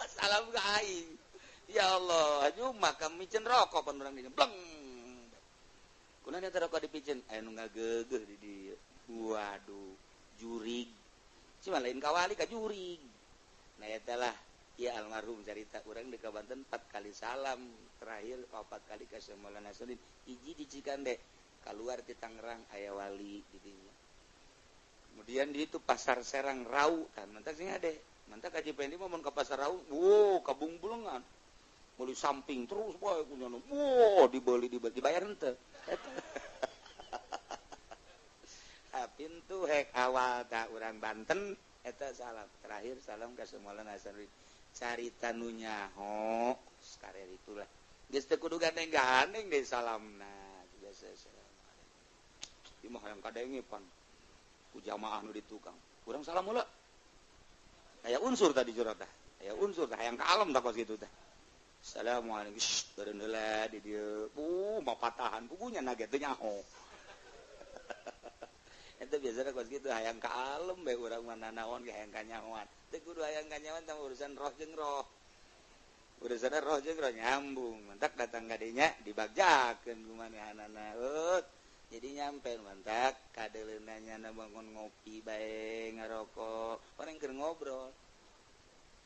Salam ka aing. Ya Allah, aju mah kami micen rokok pan urang dinya. Bleng. Kunaon eta rokok dipicen? Aya nu ngageugeuh di dieu. Waduh, jurig. Cuma lain kawali ka jurig. Nah eta lah ya almarhum carita urang di Banten 4 kali salam, terakhir 4 kali ka Maulana Hasanuddin. Hiji di Cikande, keluar di Tangerang aya wali di dinya. Kemudian di itu Pasar Serang Rau kan mantak sing ade. Mantak Haji Pendi mah mun ka Pasar Rau, wow, kabungbulengan. Meuli samping terus bae kunyana. Wow, dibeli dibayar henteu. Eta. Pintu hek awal tak urang Banten eta salam terakhir salam ka Maulana Hasanuddin. Carita nu nyaho sakarer itulah geus teu kudu gandeng-gandeng deui salamna biasa assalamualaikum. Ieu mah hayang kadenge pan ku jamaah nu di tukang urang salam heula aya unsur tadi curhat tah aya unsur tah hayang ka alam tah kos kitu tah. Assalamualaikum beureun heula di dieu mah patahan pugunya na ge teu nyaho. Itu biasanya kos gitu hayang ka alem bae urang mah nanaon ge hayang ka nyahoan. Teu kudu hayang ka nyahoan tah urusan roh jeung roh. Urusanna roh jeung roh nyambung. Mantak datang ka dinya dibagjakeun kumanehanana. Jadi nyampe mantak kadeuleuna nyana bangun ngopi bae ngarokok. Orang keur ngobrol.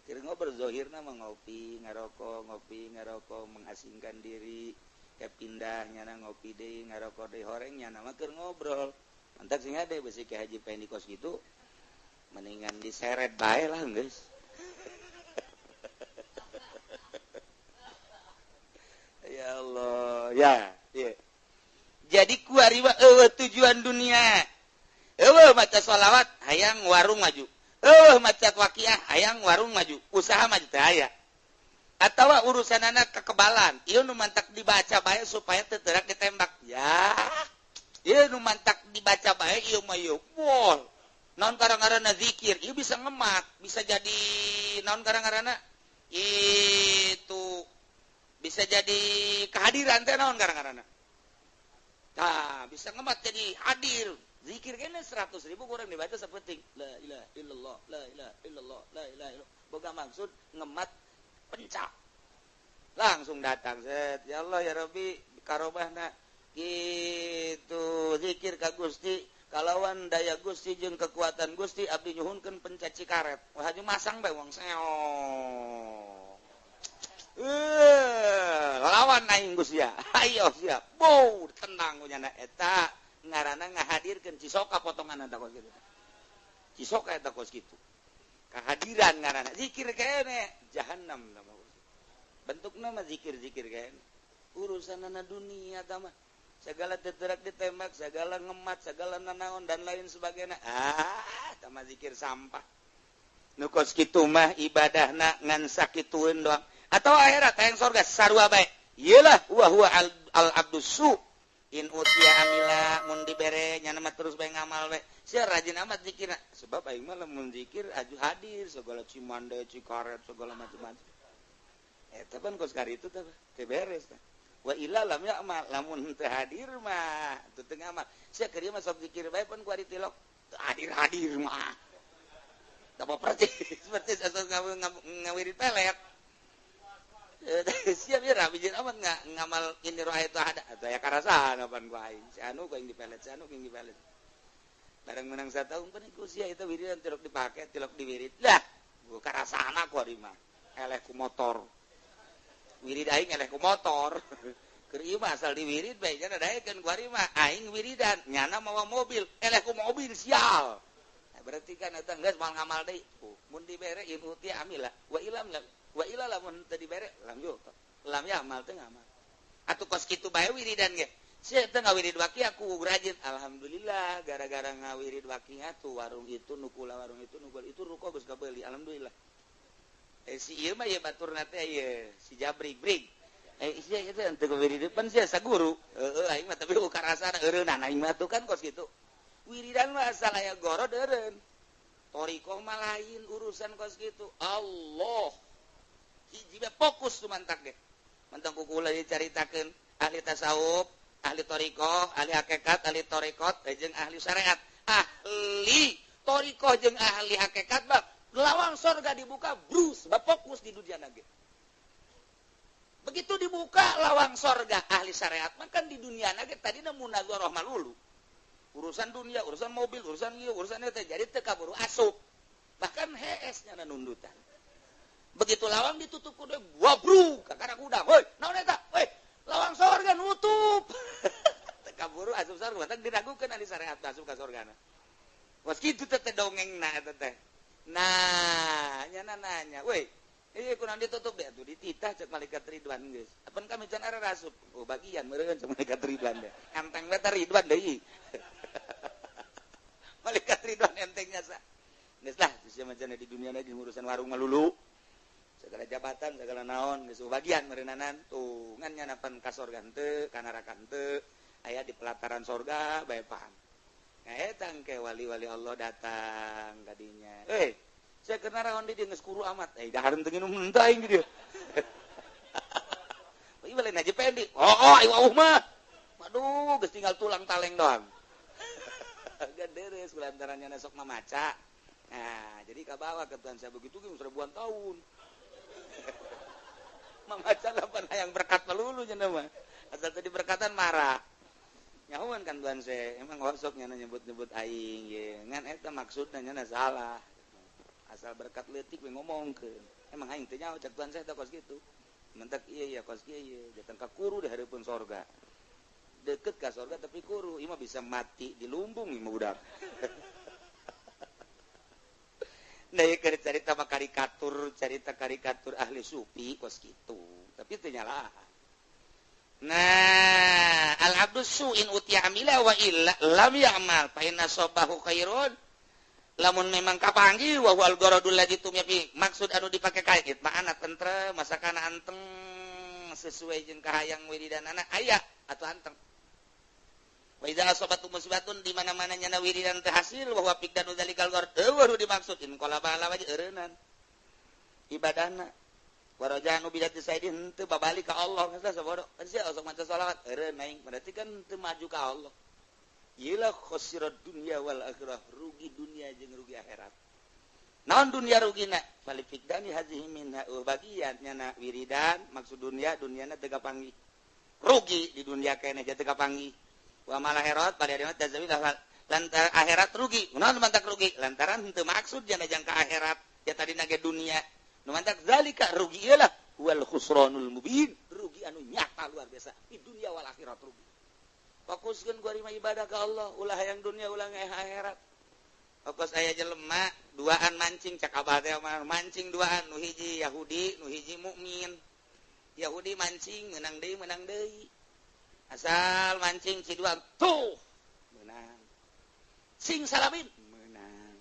Keur ngobrol zahirna mah ngopi, ngarokok, ngopi, ngarokok, mengasingkan diri. Ke pindah nyana ngopi deui, ngarokok deui horeng nyana mah keur ngobrol. Mantak sing ade besi ke Haji Pendi kos gitu mendingan diseret bae lah geus. Ya Allah, ya, yeah. Jadi kuari mah eueuh tujuan dunia. Eueuh maca sholawat hayang warung maju. Eueuh maca waqiah hayang warung maju, usaha maju teh aya. Atawa urusanana kekebalan, ieu nu mantak dibaca bae supaya teu teurak ditembak. Ya. Ieu nu mantak dibaca bae ieu mah ieu. Wah, naon karang-ngaranna zikir, ieu bisa ngemat, bisa jadi naon karang-ngaranna itu bisa jadi kehadiran teh naon karang-ngaranna. Tah, bisa ngemat jadi hadir. Zikir kene 100.000 kurang dibaca sapenting. La ilaha illallah, la ilaha illallah, la ilaha illallah. Boga maksud ngemat pencak. Langsung datang set. Ya Allah ya Rabbi karobahna gitu zikir ka Gusti kalawan daya Gusti jeung kekuatan Gusti abdi nyuhunkeun pencaci karet. Wah haji masang bae wong seo. Lawan aing Gusti ya. Ayo siap. Bow tenang kunyana eta ngaranna ngahadirkeun cisoka potongan eta kos kitu. Cisoka eta kos kitu. Kehadiran ngaranna zikir kene jahanam nama. Bentukna mah zikir-zikir kene. Urusanana dunia ta mah. Segala teterak ditembak, segala ngemat, segala nanaon dan lain sebagainya. Ah, tama zikir sampah. Nu kos kitu mah ibadahna ngan sakitueun doang. Atau akhirat hayang sorga sarua bae. Iyalah wa huwa al abdus su. In utia amila mun dibere nyana mah terus bae ngamal bae. Sia rajin amat zikirna. Sebab aing mah lamun zikir aju hadir segala cimande, cikaret, segala macam-macam. Eta pan kos kari itu teh teu beres tah. Wa illa lam ya'mal lamun teu hadir mah teu teu ngamal. Sia keur ieu mah sok zikir bae pun ku ari tilok hadir-hadir mah. Tah persis persis asal ngawirid pelet. Siap ya rapi jeung amat ngamal ini roh itu ada aya karasaan pan ku aing. Si anu ku aing dipelet, si anu ku aing dipelet. Bareng menang satahun pan ku sia eta wiridan tilok dipake, tilok diwirid. Lah, gua karasana ku ari mah. Eleh ku motor. Wirid aing eleh ku motor. Keur ieu mah asal diwirid bae nya daekeun ku ari mah aing wiridan nyana mawa mobil, eleh ku mobil sial. Nah, berarti kan eta geus moal ngamal deui. Mun dibere in uti amila wa ilam wa ila lamun teu dibere lam yo lam ya amal teu ngamal. Atuh kos kitu bae wiridan ge. Sia teu ngawirid waqiah ku rajin. Alhamdulillah gara-gara ngawirid waqiah tuh warung itu nukula warung itu nukul itu ruko geus kabeuli alhamdulillah. Si ieu mah ieu baturna teh ieu si Jabrik brig. Sia itu teu wirid pan sia saguru. Heeh aing mah tuh kan kos gitu. Wiridan mah asal aya gorod eureun. Thoriqoh mah lain urusan kos gitu. Allah hiji bae fokus tu mantak ge. Mantang ku kula dicaritakeun ahli tasawuf, ahli thoriqoh, ahli hakikat, ahli thoriqot, jeung ahli syariat. Ahli thoriqoh jeung ahli hakikat mah lawang sorga dibuka brus, sebab fokus di dunia ge. Begitu dibuka lawang sorga ahli syariat mah kan di dunia ge tadina munazarah malulu. Urusan dunia, urusan mobil, urusan ieu, urusan eta jadi teu kaburu asup. Bahkan hees nya nundutan. Begitu lawang ditutup ku deui wabruk kakara kuda. Hoi, naon eta? Hoi, lawang sorga nutup. Teu kaburu asup sorga, teh diragukeun ahli syariat asup ka sorgana. Was kitu teh dongengna eta teh. Nah, nya nanya, woi, iya kurang ditutup deh, tuh dititah cek malaikat Ridwan geus. Apan kami can ara asup. Oh, bagian meureun cek malaikat Ridwan deh. Enteng we teh Ridwan deui. Malaikat Ridwan entengnya sa. Geus lah, sia macana di dunia lagi urusan warung malulu. Segala jabatan, segala naon geus bagian meureunnanan. Tuh ngan nyanapan ka sorga henteu, ka neraka henteu, aya di pelataran sorga bae paham. Nah eta engke wali-wali Allah datang kadinya. Eh, saya kena rawan di dia geus kuru amat. Eh, dahar teu nginum henteu aing di dieu. Ieu lain aja pendi. Oh, aing wauh mah. Waduh, geus tinggal tulang taleng doang. Gederes lantaran nya sok mamaca. Nah, jadi kabawa ke Tuhan saya begitu ge seribuan tahun. Mamaca lapan hayang berkat melulu cenah mah. Asal tadi berkatan marah. Nyahuan kan Tuhan saya, emang osok nya nyebut-nyebut aing ye. Ngan eta maksudna nya salah. Asal berkat leutik we ngomongkeun. Emang aing teh nyaho cek Tuhan saya teh kos kitu. Mentak ieu ya kos kieu ye, datang ka kuru di hareupeun sorga. Deket ka sorga tapi kuru, ieu mah bisa mati di lumbung ieu mah budak. Nah, ieu keur carita mah karikatur, carita karikatur ahli sufi kos kitu, tapi teu nyalahan. Nah, al-abdu su'in utiya amila wa illa lam ya'mal fa inna sabahu khairun. Lamun memang kapanggih wa huwal gharadul ladzi tumya fi maksud anu dipake kait ma'ana tentrem masakana anteng sesuai jeung kahayang wiridanana aya atuh anteng. Wa idza asabatu musibatun di mana-mana nyana wiridan teh hasil wa huwa fiqdanu dzalikal gharad eueuh dimaksud in qala bala wae eureunnan ibadahna. Warajanu bidati saidin teu babalik ka Allah geus sabodo sia sok maca selawat eureun aing berarti kan teu maju ka Allah. Iyalah khosirat dunya wal akhirah, rugi dunia jeung rugi akhirat. Naon dunia rugina? Fali fiqdani hazihi minha bagian nyana wiridan maksud dunia duniana teu kapanggih. Rugi di dunia keneh teu kapanggih. Wa mal akhirat pada hari tazawil lantaran akhirat rugi. Naon mantak rugi? Lantaran henteu maksud jana jangka akhirat ya tadina ge dunia. Nu mantak zalika rugi iyalah wal khusranul mubin, rugi anu nyata luar biasa di dunia wal akhirat rugi. Fokuskeun ku ari mah ibadah ka Allah, ulah hayang dunia ulah akhirat. Fokus aya jelema duaan mancing cak abah teh mancing duaan nu hiji Yahudi, nu hiji mukmin. Yahudi mancing menang deui menang deui. Asal mancing si dua tuh menang. Sing salabin menang.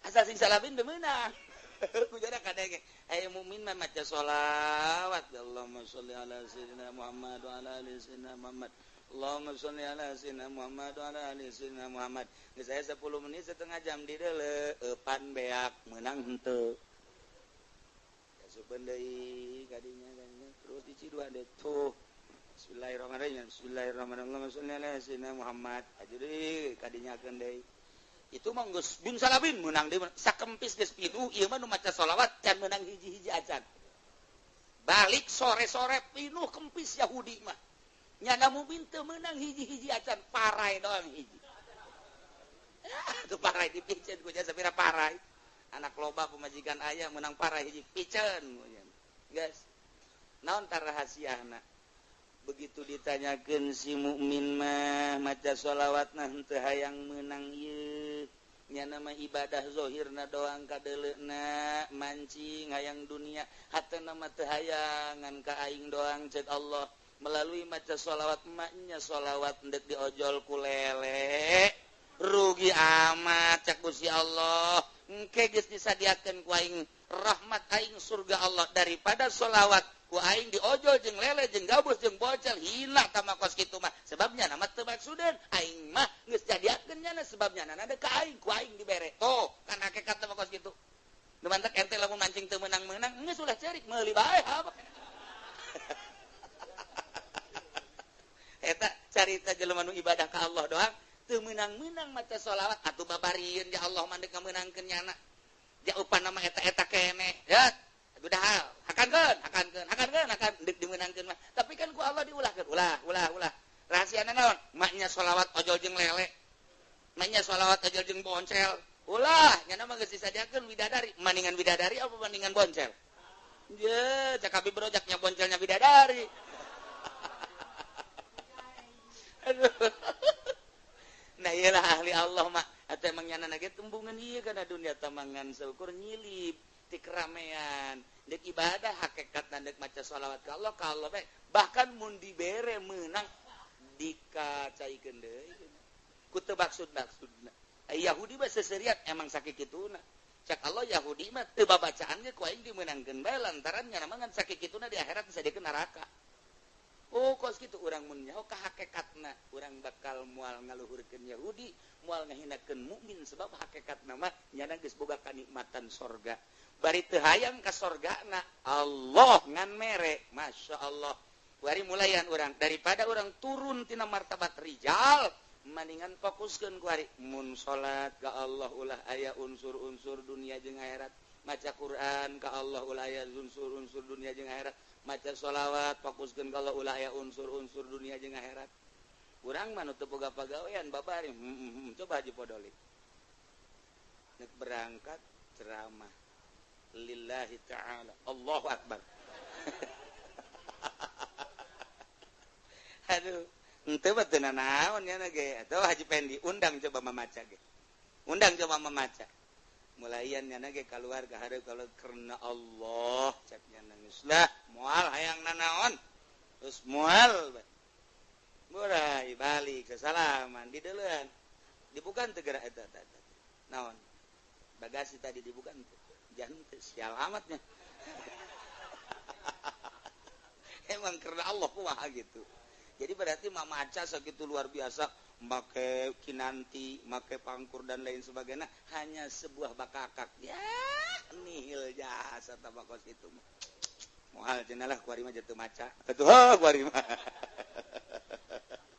Asal sing salabin teu meunang. Kujana kadenge aya mukmin mah maca sholawat Allahumma sholli ala sayyidina Muhammad wa ala ali sayyidina Muhammad. Allahumma sholli ala sayyidina Muhammad wa ala ali sayyidina Muhammad. Geus aya 10 menit setengah jam di deuleu eupan beak meunang henteu. Asupeun deui kadinya kadinya terus dicidua deui tuh. Bismillahirrahmanirrahim. Bismillahirrahmanirrahim. Allahumma sholli ala sayyidina Muhammad. Aju deui kadinyakeun deui. Itu mah geus bin salabin meunang deui sakempis geus pinuh ieu mah nu maca sholawat can meunang hiji-hiji acan. Balik sore-sore pinuh kempis Yahudi mah. Nyana mukmin teu meunang hiji-hiji acan parai doang hiji. Tuh parai dipiceun ku jasa pira parai. Anak loba pemajikan aya meunang parai hiji piceun. Geus. Naon tar rahasiana? Begitu ditanyakeun si mukmin mah maca sholawatna henteu hayang meunang ieu. Nyana mah ibadah zahirna doang kadeuleuna mancing hayang dunia hatena mah teu hayang ngan ka aing doang ceuk Allah. Melalui maca sholawat maknya sholawat ndek diojol ku lele rugi amat cek Gusti Allah. Engke geus disadiakeun ku aing rahmat aing surga Allah daripada sholawat ku aing diojol jeung lele jeung gabus jeung bocel hina tama kos kitu mah sebabnya nama teu maksudeun. carita jelema nu ibadah ka Allah doang teu meunang-meunang maca sholawat atuh babarieun ya Allah mah deuk ngameunangkeun nyana. Ja upana mah eta-eta keneh. Ya, udah hal, hakankeun, hakankeun, hakankeun, hakan deuk dimeunangkeun mah. Tapi kan ku Allah diulahkeun, ulah, ulah, ulah. Rahasiana naon? Maknya sholawat ojol jeung lele. Maknya sholawat ojol jeung boncel. Ulah, nyana mah geus disadiakeun bidadari. Maningan bidadari apa maningan boncel? Ye, cak abi brojaknya boncelnya bidadari. Aduh. Nah iyalah ahli Allah mah atau emang nyana ge tembungan ieu kana dunia tamangan seukur nyilip ti keramaian deuk ibadah hakikatna deuk maca sholawat ka Allah bae bahkan mun dibere meunang dikacaikeun deui ku teu maksud-maksudna. Yahudi mah seserian emang sakituna cak Allah Yahudi mah teu babacaan ge ku aing dimeunangkeun bae lantaran nyana mah ngan sakituna di akhirat disadiakeun neraka. Oh kos kitu urang mun nyaho ka hakikatna urang bakal moal ngaluhurkeun Yahudi moal ngahinakeun mukmin sebab hakikatna mah nyana geus boga kanikmatan sorga bari teu hayang ka sorgana Allah ngan mere Masya Allah. Bari mulayan urang daripada urang turun tina martabat rijal maningan fokuskeun ku ari mun salat ka Allah ulah aya unsur-unsur dunia jeung akhirat maca Quran ka Allah ulah aya unsur-unsur dunia jeung akhirat maca sholawat fokuskeun ka Allah ulah aya unsur-unsur dunia jeung akhirat. Urang mah nu teu boga pagawean babari coba Haji Podolik nek berangkat ceramah lillahi ta'ala Allahu akbar. Aduh henteu mah teu nanaon nya ge atuh Haji Pendi undang coba mamaca ge undang coba mamaca mulayan nya ge kaluar ka hareup kalau karena Allah cek nya nangis lah moal hayang nanaon terus moal murai balik sesalaman di deuleun dibukan teu geura eta eta naon bagasi tadi dibukan teu jangan teu sial amatnya. Emang karena Allah kumaha gitu. Jadi berarti mamaca segitu luar biasa make kinanti, make pangkur dan lain sebagainya hanya sebuah bakakak. Ya, nihil jasa tabakos itu. Moal cenah lah kuari mah jatuh maca. Atuh kuari mah.